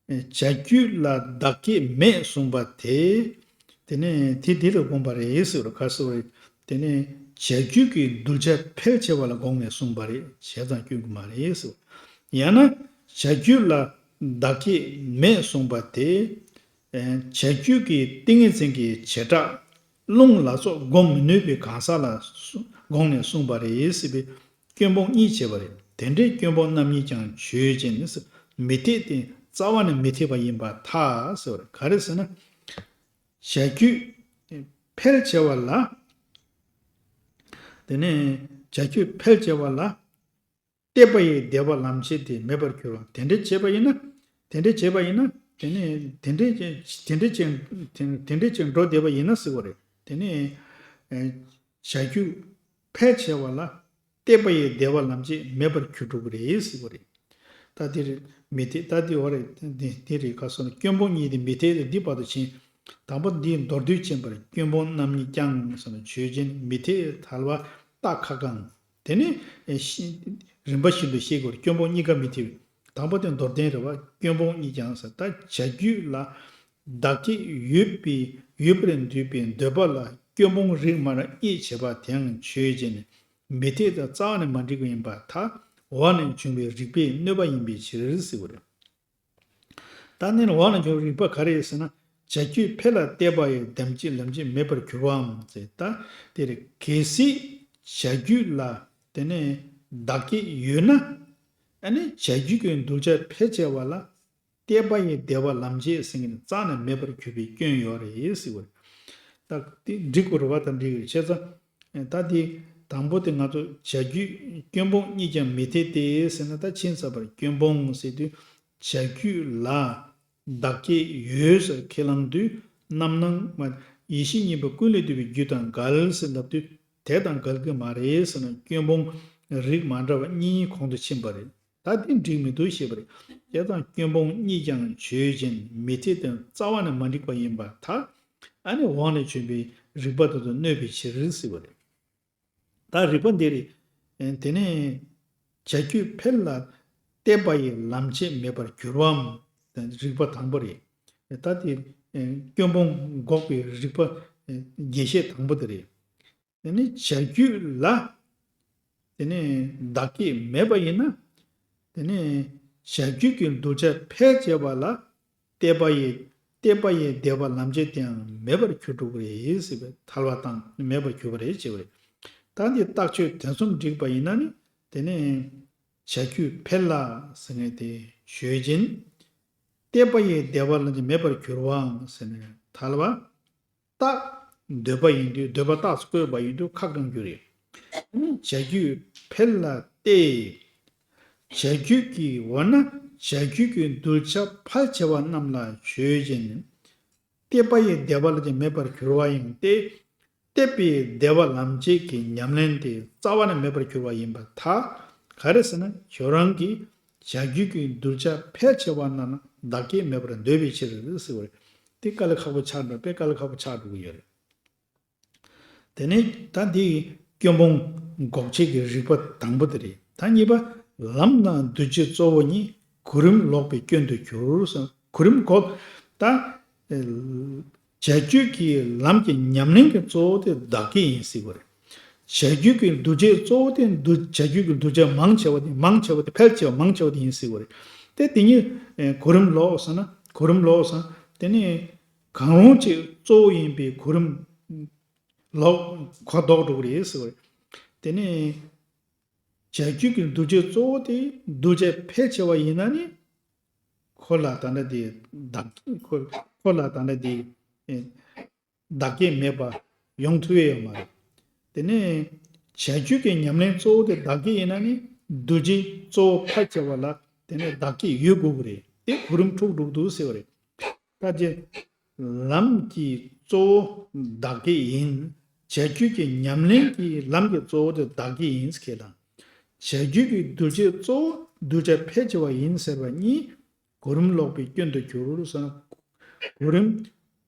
བྱ་རྒྱུད་ལ་བདག་བསྐྱེད་མེད་གསུངས་པ་དེ། དེ་ནས་དེ་འདི་ལ་དགོངས་པ་རེད་ཟེར་བ་ག་ཟེར་བ་རེད། དེ་ནས་བྱ་རྒྱུད་ཀྱི་གདུལ་བྱ་ཕལ་ཆེ་བ་ལ་དགོངས་ནས་གསུངས་པ་རེད། བྱས་ཙང་སྐྱོན་གྱི་མ་རེད་ཟེར་བ། ཡང་ན་བྱ་རྒྱུད་ལ་བདག་བསྐྱེད་མེད་གསུངས་པ་དེ། བྱ་རྒྱུད་ཀྱི་ཏིང་ངེ་འཛིན་གྱི་བྱེ་བྲག་རླུང་ལ་སོགས་སྒོམ་མི་ནུས་པའི་གང་ཟག་ལ་དགོངས་ནས་གསུངས་པ་རེད་ཟེར་བའི་སྐྱོན་སྤོང་གཉིས་བྱས་པ་རེད། དེ་འདྲའི་སྐྱོན་སྤོང་རྣམ་གཉིས་ཀྱང་ཆོས་ཅན་ནི་མི་འཐད་དེ་རྩ་བ་ནས་མི་འཐད་པ་ཡིན་པར་ཐལ་ཟེར་བ་རེད། ག་རེ་ཟེར་ན། བྱ་རྒྱུད་ཕལ་ཆེ་བ་ལ། དེ་ནས་བྱ་རྒྱུད་ཕལ་ཆེ་བ་ལ། བལྟས་པ་ཡི་བདེ་བ་ལམ་བྱེད་དེ་མེད་པར་གྱུར་པ། དེ་འདྲ་བྱས་པ་ཡིན་ན། དེ་འདྲ་བྱས་པ་ཡིན་ན། དེ་ནས་དེ་འདྲ་བྱས་དེ་འདྲ་བྱས་དེ་འདྲ་བྱས་འགྲོ་བསྡད་པ་ཡིན་ན་ཟེར་བ་རེད། དེ་ནས་ཨེ་བྱ་རྒྱུད་ཕལ་ཆེ་བ་ལ་བལྟས་པ་ཡི་བདེ་བ་ལམ་བྱེད་མེད་པར་གྱུར་འགྲོ་གི་རེད་ཟེར་བ་རེད། ད་དེ་རེད་མི་འཐད། ད་དེ་བ་རེད། དེ་དེ་རེད་ག་སོང་ན་སྐྱོན་སྤོང་གཉིས་དེ་མི་འཐད་དེ་འདི་བར་དུ་ཕྱིན། དང་པོ་འདིའི་མདོར་བསྡུས་ཕྱིན་པར་སྐྱོན་སྤོང་རྣམ་གཉིས་ཀྱང་ཟེར་ན་ཆོས་ཅན་མི་འཐད་ཐལ་བ་རྟགས་ཁ་བསྐང་། དེ་ནི་ཨེ་ཤི་རིམ་པ་བཞིན་དུ་ཤེས་དགོས། སྐྱོན་སྤོང་གཉིས་ཀ་མི་འཐད་པས། དང་པོ་དེ་མདོར་བསྟན་རེད་བ། སྐྱོན་སྤོང་གཉིས་ཀྱང་ཟེར། ད་བྱ་རྒྱུད་ལ་བདག་བསྐྱེད་ཡོད་པའི་ཡོད་པར་འདོད་པའི་འདོད་པ་ལ་སྐྱོན་སྤོང་རིགས་མ་གཉིས་བྱེད་པ་དེའང་ཆོས་ཅན་མི་འཐད་དེ་རྩ་བ་ནས་མ་འགྲིག་པ་ཡིན་པར་ཐལ། འོག་ནས་བྱུང་བའི་རིགས་པས་གནོད་པ་ཡིན་པའི་ཕྱིར་ཟེར་བ་རེད། ད་ནི་འོག་ནས་བྱུང་བའི་རིགས་པ་ག་རེ་ཡིན་ཟེར་ན། བྱ་རྒྱུད་ཕལ་ལ་བལྟས་པ་ཡི་ལམ་བྱེད་ལམ་བྱེད་མེད་པར་གྱུར་པའམ་ཟེར། ད་དེ་རེད། གལ་སྲིད་བྱ་རྒྱུད་ལ་དེ་ནས་བདག་བསྐྱེད་ཡོད་ན། ཨ་ནི་བྱ་རྒྱུད་ཀྱི་གདུལ་བྱ་ཕལ་ཆེ་བ་ལ་བལྟས་པ་ཡི་བདེ་བ་ལམ་བྱེད་ཟེར་མཁན་རྩ་ནས་མེད་པར་གྱུར་པའི་སྐྱོན་ཡོད་རེད་ཟེར་བ་རེད། ད་དེ་འགྲིག་དགོས་རེད་བ། ད་འགྲིག་གི་རེད། བྱས་ཙང་ད་དེ་དང་པོ་དེ་ང་ཚོ་བྱ་རྒྱུད་སྐྱོན་སྤོང་གཉིས་ཀྱང་མི་འཐད་དེ་ཟེར་ན། ད་ཕྱིན་ཚར་བར་སྐྱོན་སྤོང་ཟེར་དུས་བྱ་རྒྱུད་ལ་བདག་བསྐྱེད་ཡོད་ཟེར་ཁས་བླངས་དུས་རྣམ་སྣང་མ་ཡེ་ཤེས་གཉིས་པ་ཀུན་ལས་བཏུས་པའི་རྒྱུད་དང་འགལ་ཟེར་ལབ་དུས་དེ་དང་འགལ་གྱི་མ་རེད་ཟེར་ན་སྐྱོན་སྤོང་རིགས་མ་འདྲ་བ་གཉིས་གོང་དུ་ཕྱིན་པ་རེད། ད་དེ་འགྲིག་མི་འདུག་ཞེས་པ་རེད། བྱས་ཙང་སྐྱོན་སྤོང་གཉིས་ཀྱང་ཆོས་ཅན་མི་འཐད་དེ་རྩ་བ་ནས་མ་འགྲིག་པ་ཡིན་པར་ཐལ། ཨ་ནི་འོག་ནས་བྱུང་བའི་རིགས་པ་དེ་ཚོ་གནོད་པའི་ཕྱིར་ཟེར་བ་རེད། ད་རིགས་པ་འདི་རེད། དེ་ནས་བྱ་རྒྱུད་ཕལ་ལ་ བལྟས་པ་ཡི་ལམ་བྱེད་མེད་པར་གྱུར་པའམ། རིགས་པ་དང་པོ་རེད། ད་དེ་སྐྱོན་སྤོང་འགོག་པའི་རིགས་པ་རྒྱས་བཤད་དང་པོ་དེ་རེད། དེ་ནི་བྱ་རྒྱུད་ལ་དེ་ནི་བདག་བསྐྱེད་མེད་པ་ཡིན་ན། དེ་ནི་བྱ་རྒྱུད་ཀྱི་གདུལ་བྱ་འཕེལ་བྱེད་པ་ལ་བལྟས་པ་ཡི་བལྟས་པ་ཡི་བདེ་བ་ལམ་བྱེད་དེའང་མེད་པར་གྱུར་འགྲོ་གི་རེད་ཟེར་བའི་ཐལ་བ་དང་མེད་པར་གྱུར་པ་རེད་ཅེས་པ་རེད། ད་འདི་རྟགས་ཆོས་དོན་གསུམ་བསྒྲིགས་པ་ཡིན་ན་ནི་དེ་ནི་བྱ་རྒྱུད་འཕེལ་ལ་ཟེར་ནས་དེ་ཞུས་ཅིང་། བལྟས་པ་ཡི་བདེ་བ་ལམ་བྱེད་མེད་པར་གྱུར་པའང་ཟེར་ནས་ཐལ་བ། རྟགས། འདོད་པ་ཡིན་དུས་འདོད་པ་རྟགས་སུ་བཀོད་པ་ཡིན་དུས་ཁ་བསྐང་རྒྱུ་རེད། བྱ་རྒྱུད་འཕེལ་ལ་བལྟས། བྱ་རྒྱུད་ཀྱི་འོ་ན་བྱ་རྒྱུད་ཀྱི་གདུལ་བྱ་ཕལ་ཆེ་བ་རྣམས་ལ་ཞུས་ཅིང་། བལྟས་པ་ཡི་བདེ་བ་ལ་ཀྱང་མེད་པར་གྱུར་པ་ཡང་སྟེ། བལྟས་པའི་བདེ་བ་ལམ་བྱེད་ཀྱི་ཉམས་ལེན་དེ་རྩ་བ་ནས་མེད་པར་གྱུར་པ་ཡིན་པར་ཐལ། ག་རེ་ཟེར་ན་ཁྱོད་རང་གིས་བྱ་རྒྱུད་ཀྱི་གདུལ་བྱ་ཕལ་ཆེ་བ་རྣམས་ལ་བདག་བསྐྱེད་མེད་པར་འདོད་པའི་ཕྱིར་ཟེར་བ་རེད། དེ་དཀའ་ལས་ཁག་པོ་ཆགས་འགྲོ་དཔེ་དཀའ་ལས་ཁག་པོ་ཆགས་འགྲོ་གི་ཡོད་རེད། དེ་ནས་ད་འདི་སྐྱོན་སྤོང་འགོག་བྱེད་ཀྱི་རིགས་པ་དང་པོ་དེ་རེད། ད་གཉིས་པ། ལམ་དང་འདུ་བྱེད་གཙོ་བོ་ཉིད་གོ་རིམ་ལོག་པའི་སྐྱོན་དུ་གྱུར་ཟེར། གོ་རིམ་འགོག་ད། བྱ་རྒྱུད་ཀྱི་ལམ་གྱི་ཉམས་ལེན་གྱི་གཙོ་བོ་དེ་བདག་བསྐྱེད་ཡིན་ཟེར་བ་རེད། བྱ་རྒྱུད་ཀྱི་འདུ་བྱེད་གཙོ་བོ་དེ་འདུ་བྱ་རྒྱུད་ཀྱི་འདུ་བྱེད་མང་ཆེ་བ་དེ་མང་ཆེ་བ་དེ་ཕལ་ཆེ་བ་མང་ཆེ་བ་དེ་ཡིན་ཟེར་བ་རེད། དེ་དེ་ཉིད་གོ་རིམ་ལོག་ཟེར་ན་གོ་རིམ་ལོག་ཟེར་ན་དེ་ནི་གང་རུང་གཅིག་གཙོ་བོ་ཡིན་པའི་གོ་རིམ་ལོག་གོ་ལྡོག་འགྲོ་གི་རེད་ཟེར་བ་རེད། དེ་ནི་བྱ་རྒྱུད་ཀྱི་འདུ་བྱེད་གཙོ་བོ་དེ་འདུ་བྱེད་ཕལ་ཆེ་བ་ཡིན་ན་ནི། ཁོ་ལ་ད་ལྟ་དེ་བདག་ཁོ་ཁོ་ལ་ད་ལྟ་དེ་ཨེ་བདག་བསྐྱེད་མེད་པ་ཡོང་ཐུབ་ཡས་ཡོད་མ་རེད། དེ་ནས་བྱ་རྒྱུད་ཀྱི་ཉམས་ལེན་གཙོ་བོ་དེ་བདག་བསྐྱེད་ཡིན་ན་ནི་འདུ་བྱེད་གཙོ་བོ་ཕལ་ཆེ་བ་ལ་དེ་ནས་བདག་བསྐྱེད་ཡོད་དགོས་ཀྱི་རེད། དེ་གོ་རིམ་འཁྲུག་འགྲོ་གི་འདུག་ཟེར་བ་རེད། ད་ཅི། ལམ་གྱི་གཙོ་བོ་བདག་བསྐྱེད་ཡིན། བྱ་རྒྱུད་ཀྱི་ཉམས་ལེན་གྱི་ལམ་གྱི་གཙོ་བོ་དེ་བདག་བསྐྱེད་ཡིན་ཁས་དང་། བྱ་རྒྱུད་ཀྱི་འདུ་བྱེད་གཙོ་བོ་འདུ་བྱེད་ཕལ་ཆེ་བ་ཡིན་ཟེར་བ་གཉིས་གོ་རིམ་ལོག་པའི་སྐྱོན་དུ་གྱུར་ཟེར་ན། གོ་རིམ་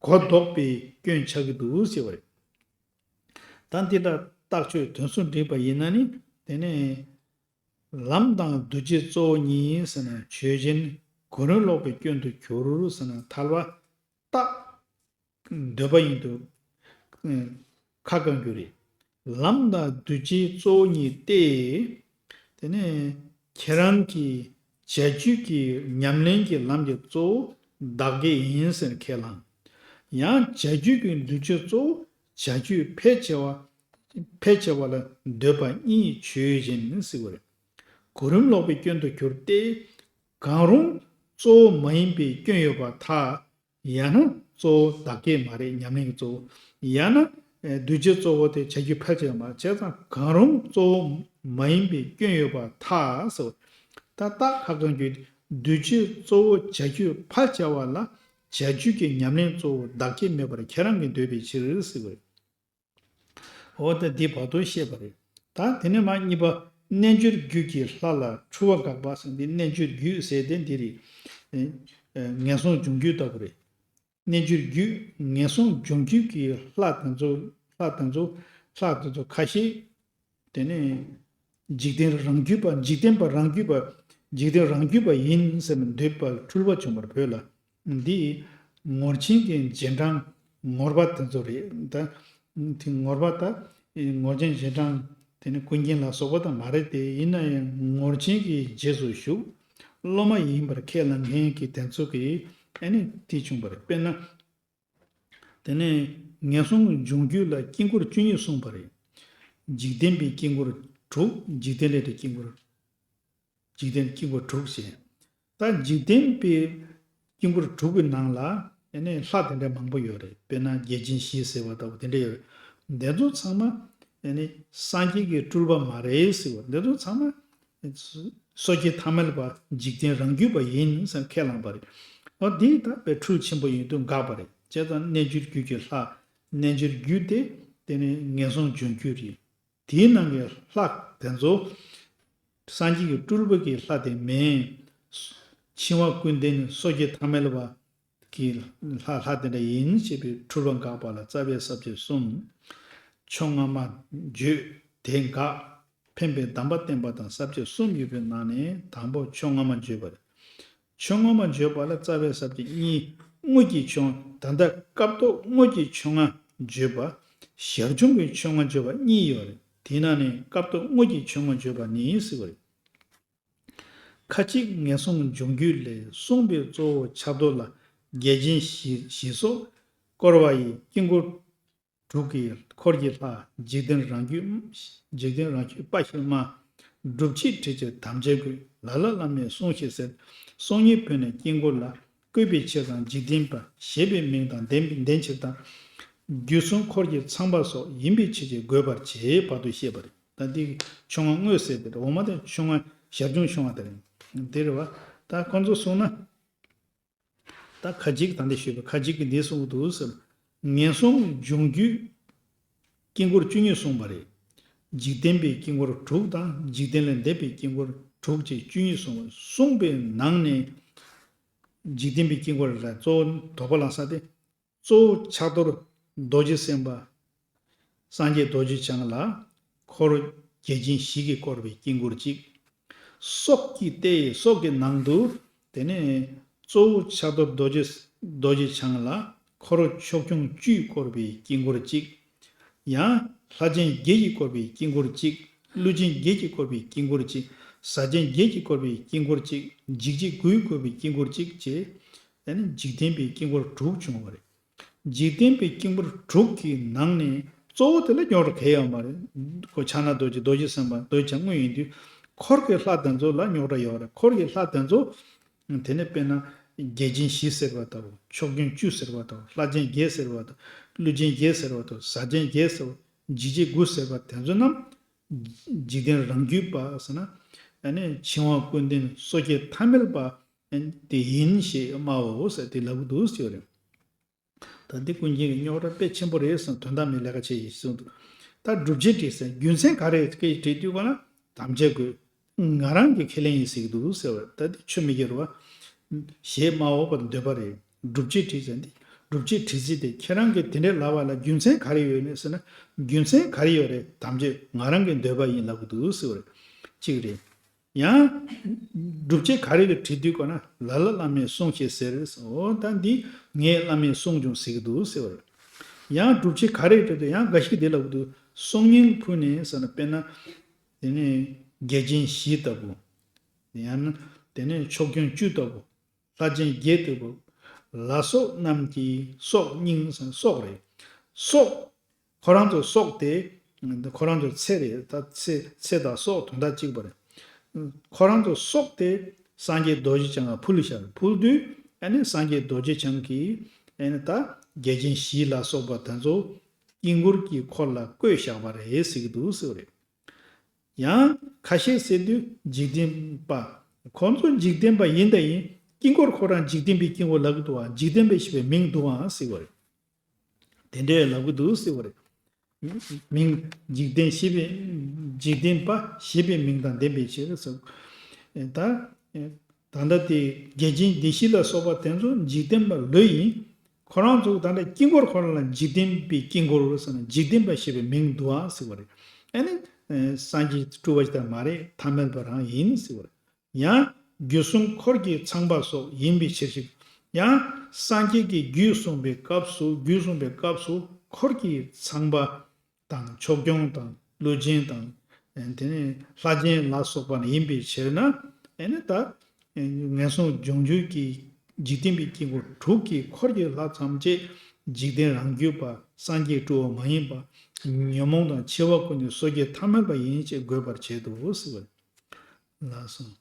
གོ་ལྡོག་པའི་སྐྱོན་ཆགས་ཀྱི་འདུག་ཟེར་བ་རེད། ད་འདི་ལྟར་རྟགས་ཆོས་དོན་གསུམ་བསྒྲིགས་པ་ཡིན་ན་ནི་དེ་ནས། ལམ་དང་འདུ་བྱེད་གཙོ་བོ་ཉིད་ཟེར་ན་ཆོས་ཅན། གོ་རིམ་ལོག་པའི་སྐྱོན་དུ་གྱུར་ཟེར་ན་ཐལ་བ། རྟགས། འདོད་པ་ཡིན་དུ། ཁ་བསྐང་རྒྱུ་རེད། ལམ་དང་འདུ་བྱེད་གཙོ་བོ་ཉིད་ཏེ། དེ་ནས་ཁྱེད་རང་གིས་བྱ་རྒྱུད་ཀྱི་ཉམས་ལེན་གྱི་ལམ་གྱི་གཙོ་བོ་བདག་བསྐྱེད་ཡིན་ཟེར་ཁས་བླངས། ཡང་བྱ་རྒྱུད་ཀྱི་འདུ་བྱེད་གཙོ་བོ་བྱ་རྒྱུད་ཕལ་ཆེ་བ། ཕལ་ཆེ་བ་ལ་འདོད་པ་གཉིས་ཆོས་ཅན་ཟེར་བ་རེད། གོ་རིམ་ལོག་པའི་སྐྱོན་དུ་གྱུར་ཏེ། གང་རུང་གཙོ་བོ་མ་ཡིན་པའི་སྐྱོན་ཡོད་པར་ཐལ། ཡང་ན་གཙོ་བོ་བདག་བསྐྱེད་མ་རེད་ཉམས་ལེན་གྱི་གཙོ་བོ། ཡང་ན་འདུ་བྱེད་གཙོ་བོ་དེ་བྱ་རྒྱུད་ཕལ་ཆེ་བ་མ་རེད། བྱས་ཙང་གང་རུང་གཙོ་བོ་མ་ཡིན་པའི་སྐྱོན་ཡོད་པར་ཐལ་ཟེར་བ། ད་རྟགས་ཁ་བསྐང་རྒྱུ་འདུ་བྱེད་གཙོ་བོ་བྱ་རྒྱུད་ཕལ་ཆེ་བ་ལ་བྱ་རྒྱུད་ཀྱི་ཉམས་ལེན་གཙོ་བོ་བདག་བསྐྱེད་མེད་པར་ཁྱེད་རང་གིས་འདོད་པའི་ཕྱིར་ཟེར་བ་རེད། འོ་ད་འདི་བར་དུ་བཤད་པ་རེད། ད་དེ་ནས་མ་གཉིས་པ། རྣལ་འབྱོར་རྒྱུད་ཀྱི་ལྷ་ལ་འཁྲུལ་པ་དགག་པ་ཟེར་འདི་རྣལ་འབྱོར་རྒྱུད་ཟེར་དེ་འདི་རེད། ཨེ་ངན་སོང་སྦྱོང་རྒྱུད་ལྟ་བུ་རེད། རྣལ་འབྱོར་རྒྱུད་ངན་སོང་སྦྱོང་རྒྱུད་ཀྱི་ལྷ་དེ་ཚོ་ལྷ་དེ་ཚོ་ལྷ་དེ་ཚོ་ཁ་ཤས། དེ་ནས་འཇིག་རྟེན་རང་རྒྱུད་པ་འཇིག་རྟེན་པ་རང་རྒྱུད་པ་འཇིག་རྟེན་རང་རྒྱུད་པ་ཡིན་ཟེར་ནས་འདོད་པ་འཁྲུལ་པ་བྱུང་བར་བོད་ལ། འདི་ངོར་ཆེན་གྱི་རྗེས་འབྲང་ངོར་པ་དེ་ཚོ་རེད་ད། དེ་ངོར་པ་ད་ངོར་ཆེན་རྗེས་འབྲང་དེ་ནི་ཀུན་མཁྱེན་ལ་སོགས་པ་དང་མ་རེད་དེ། ཡིན་ན་ཡང་ངོར་ཆེན་གྱི་རྗེས་སུ་ཞུགས་སློབ་མ་ཡིན་པར་ཁས་བླངས་མཁན་གྱི་དེ་ཚོ་གིས་ཨ་ནི་དེ་བྱུང་བ་རེད། དཔེར་ན། དེ་ནས་ངན་སོང་སྦྱོང་རྒྱུད་ལ་དཀྱིལ་འཁོར་བཅུ་གཉིས་གསུངས་པ་རེད། འཇིག་རྟེན་པའི་དཀྱིལ་འཁོར་དྲུག་འཇིག་རྟེན་ལས་དེ་དཀྱིལ་འཁོར། འཇིག་རྟེན་དཀྱིལ་འཁོར་དྲུག་ཞེས། ད་འཇིག་རྟེན་པའི་དཀྱིལ་འཁོར་དྲུག་གི་ནང་ལ་ཨེ་ནས་ལྷ་དེ་འདྲ་མང་པོ་ཡོད་རེད། དཔེར་ན་རྒྱལ་ཆེན་བཞི་ཟེར་བ་ལྟ་བུ་དེ་འདྲ་ཡོད་རེད། འདི་ཚོ་ཚང་མ་ཨེ་ནས་སངས་རྒྱས་ཀྱི་སྤྲུལ་པ་མ་རེད་ཟེར་བ། འདི་ཚོ་ཚང་མ་སོ་སྐྱེ་ཐ་མལ་པ་འཇིག་རྟེན་རང་རྒྱུད་པ་ཡིན་ཟེར་ཁས་བླངས་པ་རེད། འོ་འདི་ད་དཔེ་འཁྲུལ་ཆེན་པོ་ཡིན་དུས་འགག་པ་རེད། བྱས་ཙང་རྣལ་འབྱོར་རྒྱུད་ཀྱི་ལྷ། རྣལ་འབྱོར་རྒྱུད་དེ་དེ་ནས་ངན་སོང་སྦྱོང་རྒྱུད་རེད། དེའི་ནང་གི་ལྷ་དེ་ཚོ་སངས་རྒྱས་ཀྱི་སྤྲུལ་པ་གི་ལྷ་དེ་མིན། འཆིང་བ་ཀུན་ལྡན་སོ་སྐྱེ་ཐ་མལ་པ་གི་ལྷ་ལྷ་དེ་འདྲ་ཡིན་ཞེས་པའི་འཁྲུལ་པ་འགག་པ་ལ་རྩ་བའི་ས་བཅད་གསུམ། ཕྱོགས་སྔ་མ་བརྗོད་དེ་འགག་འཕེན་པའི་གདམས་པ་བསྟན་པ་དང་ས་བཅད་གསུམ་ཡོད་པའི་ནང་ནས་དང་པོ་ཕྱོགས་སྔ་མ་བརྗོད་པ་རེད། ཕྱོགས་སྔ་མ་བརྗོད་པ་ལ་རྩ་བའི་ས་བཅད་གཉིས། དངོས་ཀྱི་ཕྱོགས། ད་ལྟ་སྐབས་ཐོག་དངོས་ཀྱི་ཕྱོགས་སྔ་བརྗོད་པ། ཞར་བྱུང་གི་ཕྱོགས་སྔ་བརྗོད་པ་གཉིས་ཡོད་རེད། དེའི་ནང་ནས་སྐབས་ཐོག་དངོས་ཀྱི་ཕྱོགས་སྔ་བརྗོད་པ་ནི་ཟེར་བ་རེད། ཁ་ཅིག་ངན་སོང་སྦྱོང་རྒྱུད་ལས་གསུངས་པའི་གཙོ་བོ་ཕྱག་རྡོར་ལ་རྒྱལ་ཆེན་བཞི་བཞི་སོགས་བསྐོར་བ་ཡི་དཀྱིལ་འཁོར་དྲུག་གི་འཁོར་གྱི་ལྷ། འཇིག་རྟེན་རང་རྒྱུད། འཇིག་རྟེན་རང་རྒྱུད་དཔའ་ཤོད་མ། སྒྲུབ་བྱེད་དྲི་ཆབ་དམ་ཅན་ཀུན། ལ་ལ་བླ་མའི་གསུང་ཞེས་ཟེར། སྲོག་སྙིང་ཕུལ་ནས་དཀྱིལ་འཁོར་ལ། བཀོད་པའི་ཕྱིར་དང་འཇིག་རྟེན་པ། ཞེས་པའི་མིང་དང་ལྡན་ལྡན་ཕྱིར་དང་། རྒྱུད་གསུམ་འཁོར་གྱི་ཚངས་པ་སོགས་ཡིན་པའི་ཕྱིར་ཅེས་དགོད་པར་བྱེད་པར་དུ་བཤད་པ་རེད། ད་འདི་ཕྱོགས་སྔ་དངོས་ཟེར་དེ་རེད། འོག་མ་དེ་ཕྱོགས་སྔ་ཞར་བྱུང་ཕྱོགས་སྔ་དེ་རེད། དེ་རེད་བ། ད་ཁོང་ཚོ་གསུངས་ན། ད་ཁ་ཅིག་ད་འདི་ཞུས་པ་ཁ་ཅིག་གིས་འདི་གསུངས་འདུག་ཟེར། ངན་སོང་སྦྱོང་རྒྱུད་དཀྱིལ་འཁོར་བཅུ་གཉིས་གསུངས་པ་རེད། འཇིག་རྟེན་པའི་དཀྱིལ་འཁོར་དྲུག་དང་འཇིག་རྟེན་ལས་འདས་པའི་དཀྱིལ་འཁོར་དྲུག་ཅེས་བཅུ་གཉིས་གསུངས་པ། གསུངས་པའི་ནང་ནས་འཇིག་རྟེན་པའི་དཀྱིལ་འཁོར་ལ་གཙོ་བོ་དོགས་པ་ལངས་ས་དེ། གཙོ་བོ་ཕྱག་རྡོར་རྡོ་རྗེ་སེམས་དཔའ། སངས་རྒྱས་རྡོ་རྗེ་འཆང་ལ་འཁོར་རྒྱལ་ཆེན་བཞི་གིས་བསྐོར་བའི་དཀྱིལ་འཁོར་གཅིག། སྲོག་གི་རྟའི་སྲོག་གི་ནང་དུ་དེ་ནས་གཙོ་བོ་ཕྱག་རྡོར་རྡོ་རྗེ་རྡོ་རྗེ་འཆང་ལ་འཁོར་ཕྱོགས་སྐྱོང་བཅུས་བསྐོར་བའི་དཀྱིལ་འཁོར་གཅིག། ཡང་ལྷ་ཆེན་བརྒྱད་ཀྱིས་བསྐོར་བའི་དཀྱིལ་འཁོར་གཅིག། ཀླུ་ཆེན་བརྒྱད་ཀྱིས་བསྐོར་བའི་དཀྱིལ་འཁོར་གཅིག། གཟའ་ཆེན་བརྒྱད་ཀྱིས་བསྐོར་བའི་དཀྱིལ་འཁོར་གཅིག། འཇིགས་བྱེད་དགུས་བསྐོར་བའི་དཀྱིལ་འཁོར་གཅིག་བཅས། དེ་ནས་འཇིག་རྟེན་པའི་དཀྱིལ་འཁོར་དྲུག་བྱུང་བ་རེད། འཇིག་རྟེན་པའི་དཀྱིལ་འཁོར་དྲུག་གི་ནང་ནས་གཙོ་བོ་དེ་ལ་རྙོག་དྲ་གང་ཡང་ཡོད་མ་རེད། ཁོ་ཕྱག་ན་རྡོ་རྗེ་རྡོ་རྗེ་སེམས་དཔའ་རྡོ་རྗེ་འཆང་དངོས་ཡིན་དུས། འཁོར་གྱི་ལྷ་དེ་ཚོ་ལ་རྙོག་དྲ་ཡོད་རེད། འཁོར་གྱི་ལྷ་དེ་ཚོ་དེ་ནས་དཔེར་ན་རྒྱལ་ཆེན་བཞི་ཟེར་བ་དང་། ཕྱོགས་སྐྱོང་བཅུ་ཟེར་བ་དང་། ལྷ་ཆེན་བརྒྱད་ཟེར་བ་དང་། ཀླུ་ཆེན་བརྒྱད་ཟེར་བ་དང་། གཟའ་ཆེན་བརྒྱད་ཟེར་བ། འཇིགས་བྱེད་དགུ་ཟེར་བ་དེ་ཚོ་རྣམས་འཇིག་རྟེན་རང་རྒྱུད་པ་ཟེར་ན། ཨ་ནི་འཆིང་བ་ཀུན་ལྡན་སོ་སྐྱེ་ཐ་མལ་པ་དེ་ཡིན་ཞེས་སྨྲའོ་ཟེར་དེ་ལབ་ཀྱི་འདུག་ཟེར་བ་རེད། ད་འདི་ཀུན་མཁྱེན་གྱིས་རྙོག་དྲ་དཔེ་ཆེན་པོ་རེད་གསུངས། དོན་དག་མེད་ལས་ཀ་བྱས་ཡིན་གསུངས་འདུག། ད་སྒྲུབ་བྱེད་དྲི་ཟེར་རྒྱུ་མཚན་ག་རེ་སྐད་དྲི་དུས་ག་ལ་དམ་བཅའ་དགོས། ང་རང་གི་ཁས་ལེན་ཡིན་ཟེར་གྱི་འདུག་ཟེར་བ། ད་འདི་ཆོས་མི་སྒེར་བ་ཞེས་སྨྲའོ་བར་འདོད་པ་རེད། སྒྲུབ་བྱེད་དྲི་ཟེར་འདི་སྒྲུབ་བྱེད་དྲི་ཟེར་དེ་ཁྱེད་རང་གིས་དེ་འདྲའི་ལབ་པ་ལ་རྒྱུ་མཚན་ག་རེ་ཡོད་ནས་ཟེར་ན། རྒྱུ་མཚན་ག་རེ་ཡོད་རེད། དམ་བཅའ་ང་རང་གི་འདོད་པ་ཡིན་ལབ་གི་འདུག་ཟེར་བ་རེད། གཅིག་རེད། ཡང་། སྒྲུབ་བྱེད་ག་རེ་ལ་དྲི་དུས་ག་ན་ལ་ལ་བླ་མའི་གསུང་ཞེས་ཟེར། འོ་ད་འདི་ངས་བླ་མའི་གསུང་བྱུང་ཟེར་གྱི་འདུག་ཟེར་བ་རེད། ཡང་སྒྲུབ་བྱེད་ག་རེ་དྲི་དུས་ཡང་འགའ་ཞིག་འདི་ལབ་ཀྱི་འདུག། སྲོག་སྙིང་ཕུལ་ནས་ཟེར་ན། དཔེར་ན། དེ་ནས་རྒྱལ་ཆེན་བཞི་ལྟ་བུ། ཡང་ན་དེ་ནས་ཕྱོགས་སྐྱོང་བཅུ་ལྟ་བུ། ལྷ་ཆེན་བརྒྱད་ལྟ་བུ། ལ་སོགས་རྣམས་ཀྱི་སྲོག་སྙིང་ཟེར་ན་སྲོག་རེད། སྲོག་ཁོ་རང་ཚོ་སྲོག་དེ། ཁོ་རང་ཚོ་ཚེ་རེད། ད་ཚེ་ཚེ་དང་སྲོག་དོན་དག་གཅིག་པ་རེད། ཁོ་རང་ཚོ་སྲོག་དེ་སངས་རྒྱས་རྡོ་རྗེ་འཆང་ལ་ཕུལ་བཞག། ཕུལ་དུས་ཨ་ནི་སངས་རྒྱས་རྡོ་རྗེ་འཆང་གིས་ཨ་ནི་ད་རྒྱལ་ཆེན་བཞི་ལ་སོགས་པ་དེ་ཚོ་དཀྱིལ་འཁོར་གྱི་འཁོར་ལ་བཀོད་བཞག་པ་རེད་ཟེར་གྱི་འདུག་ཟེར་བ་རེད། ཡང་ཁ་ཤས་ཟེར་དུས་འཇིག་རྟེན་པ། ཁོང་ཚོ་འཇིག་རྟེན་པ་ཡིན་ད་ཡིན། དཀྱིལ་འཁོར་ཁོ་རང་འཇིག་རྟེན་པའི་དཀྱིལ་འཁོར་ལབ་ཀྱི་འདུག་བ། འཇིག་རྟེན་པའི་ཞེས་པའི་མིང་འདུག་ཨང་ཟེར་བ་རེད། དེ་འདྲའི་ལབ་ཀྱི་འདུག་ཟེར་བ་རེད། མིང་འཇིག་རྟེན་ཞེས་པའི་འཇིག་རྟེན་པ་ཞེས་པའི་མིང་དང་ལྡན་པའི་ཕྱིར་ཟེར། ད་ད་ལྟ་དེ་རྒྱལ་ཆེན་སྡེ་བཞི་ལ་སོགས་པ་དེ་ཚོ་འཇིག་རྟེན་པ་ལོས་ཡིན། ཁོ་རང་ཚོ་ད་ལྟ་དཀྱིལ་འཁོར་ཁོ་རང་ལ་འཇིག་རྟེན་པའི་དཀྱིལ་འཁོར་ཟེར་ན་འཇིག་རྟེན་པ་ཞེས་པའི་མིང་འདུག་ཨང་ཟེར་བ་རེད། ཨ་ནི་སངས་རྒྱས་སྤྲུལ་པ་ཞིག་ད་མ་རེད། ཐ་མལ་པ་རང་ཡིན་ཟེར་བ་རེད། ཡང་རྒྱུད་གསུམ་འཁོར་གྱི་ཚངས་པ་སོགས་ཡིན་པའི་ཕྱིར་ཞིག། ཡང་སངས་རྒྱས་ཀྱི་རྒྱུད་གསུངས་པའི་སྐབས་སུ་རྒྱུད་གསུངས་པའི་སྐབས་སུ་འཁོར་གྱི་ཚངས་པ་དང་ཕྱོགས་སྐྱོང་དང་ཀླུ་ཆེན་དང་། དེ་ནས་ལྷ་ཆེན་ལ་སོགས་པ་ཡིན་པའི་ཕྱིར་ན། ཨ་ནི་ད་ངན་སོང་སྦྱོང་རྒྱུད་ཀྱི་འཇིག་རྟེན་པའི་དཀྱིལ་འཁོར་དྲུག་གི་འཁོར་གྱི་ལྷ་ཐམས་ཅད་འཇིག་རྟེན་རང་རྒྱུད་པ། སངས་རྒྱས་སྤྲུལ་པ་མ་ཡིན་པ། ཉོན་མོངས་དང་འཆི་བ་ཀུན་ནས་སོ་སྐྱེ་ཐ་མལ་པ་ཡིན་ཞེས་འགོད་པར་བྱེད་དོ་ཟེར་བ་ལགས་སོ།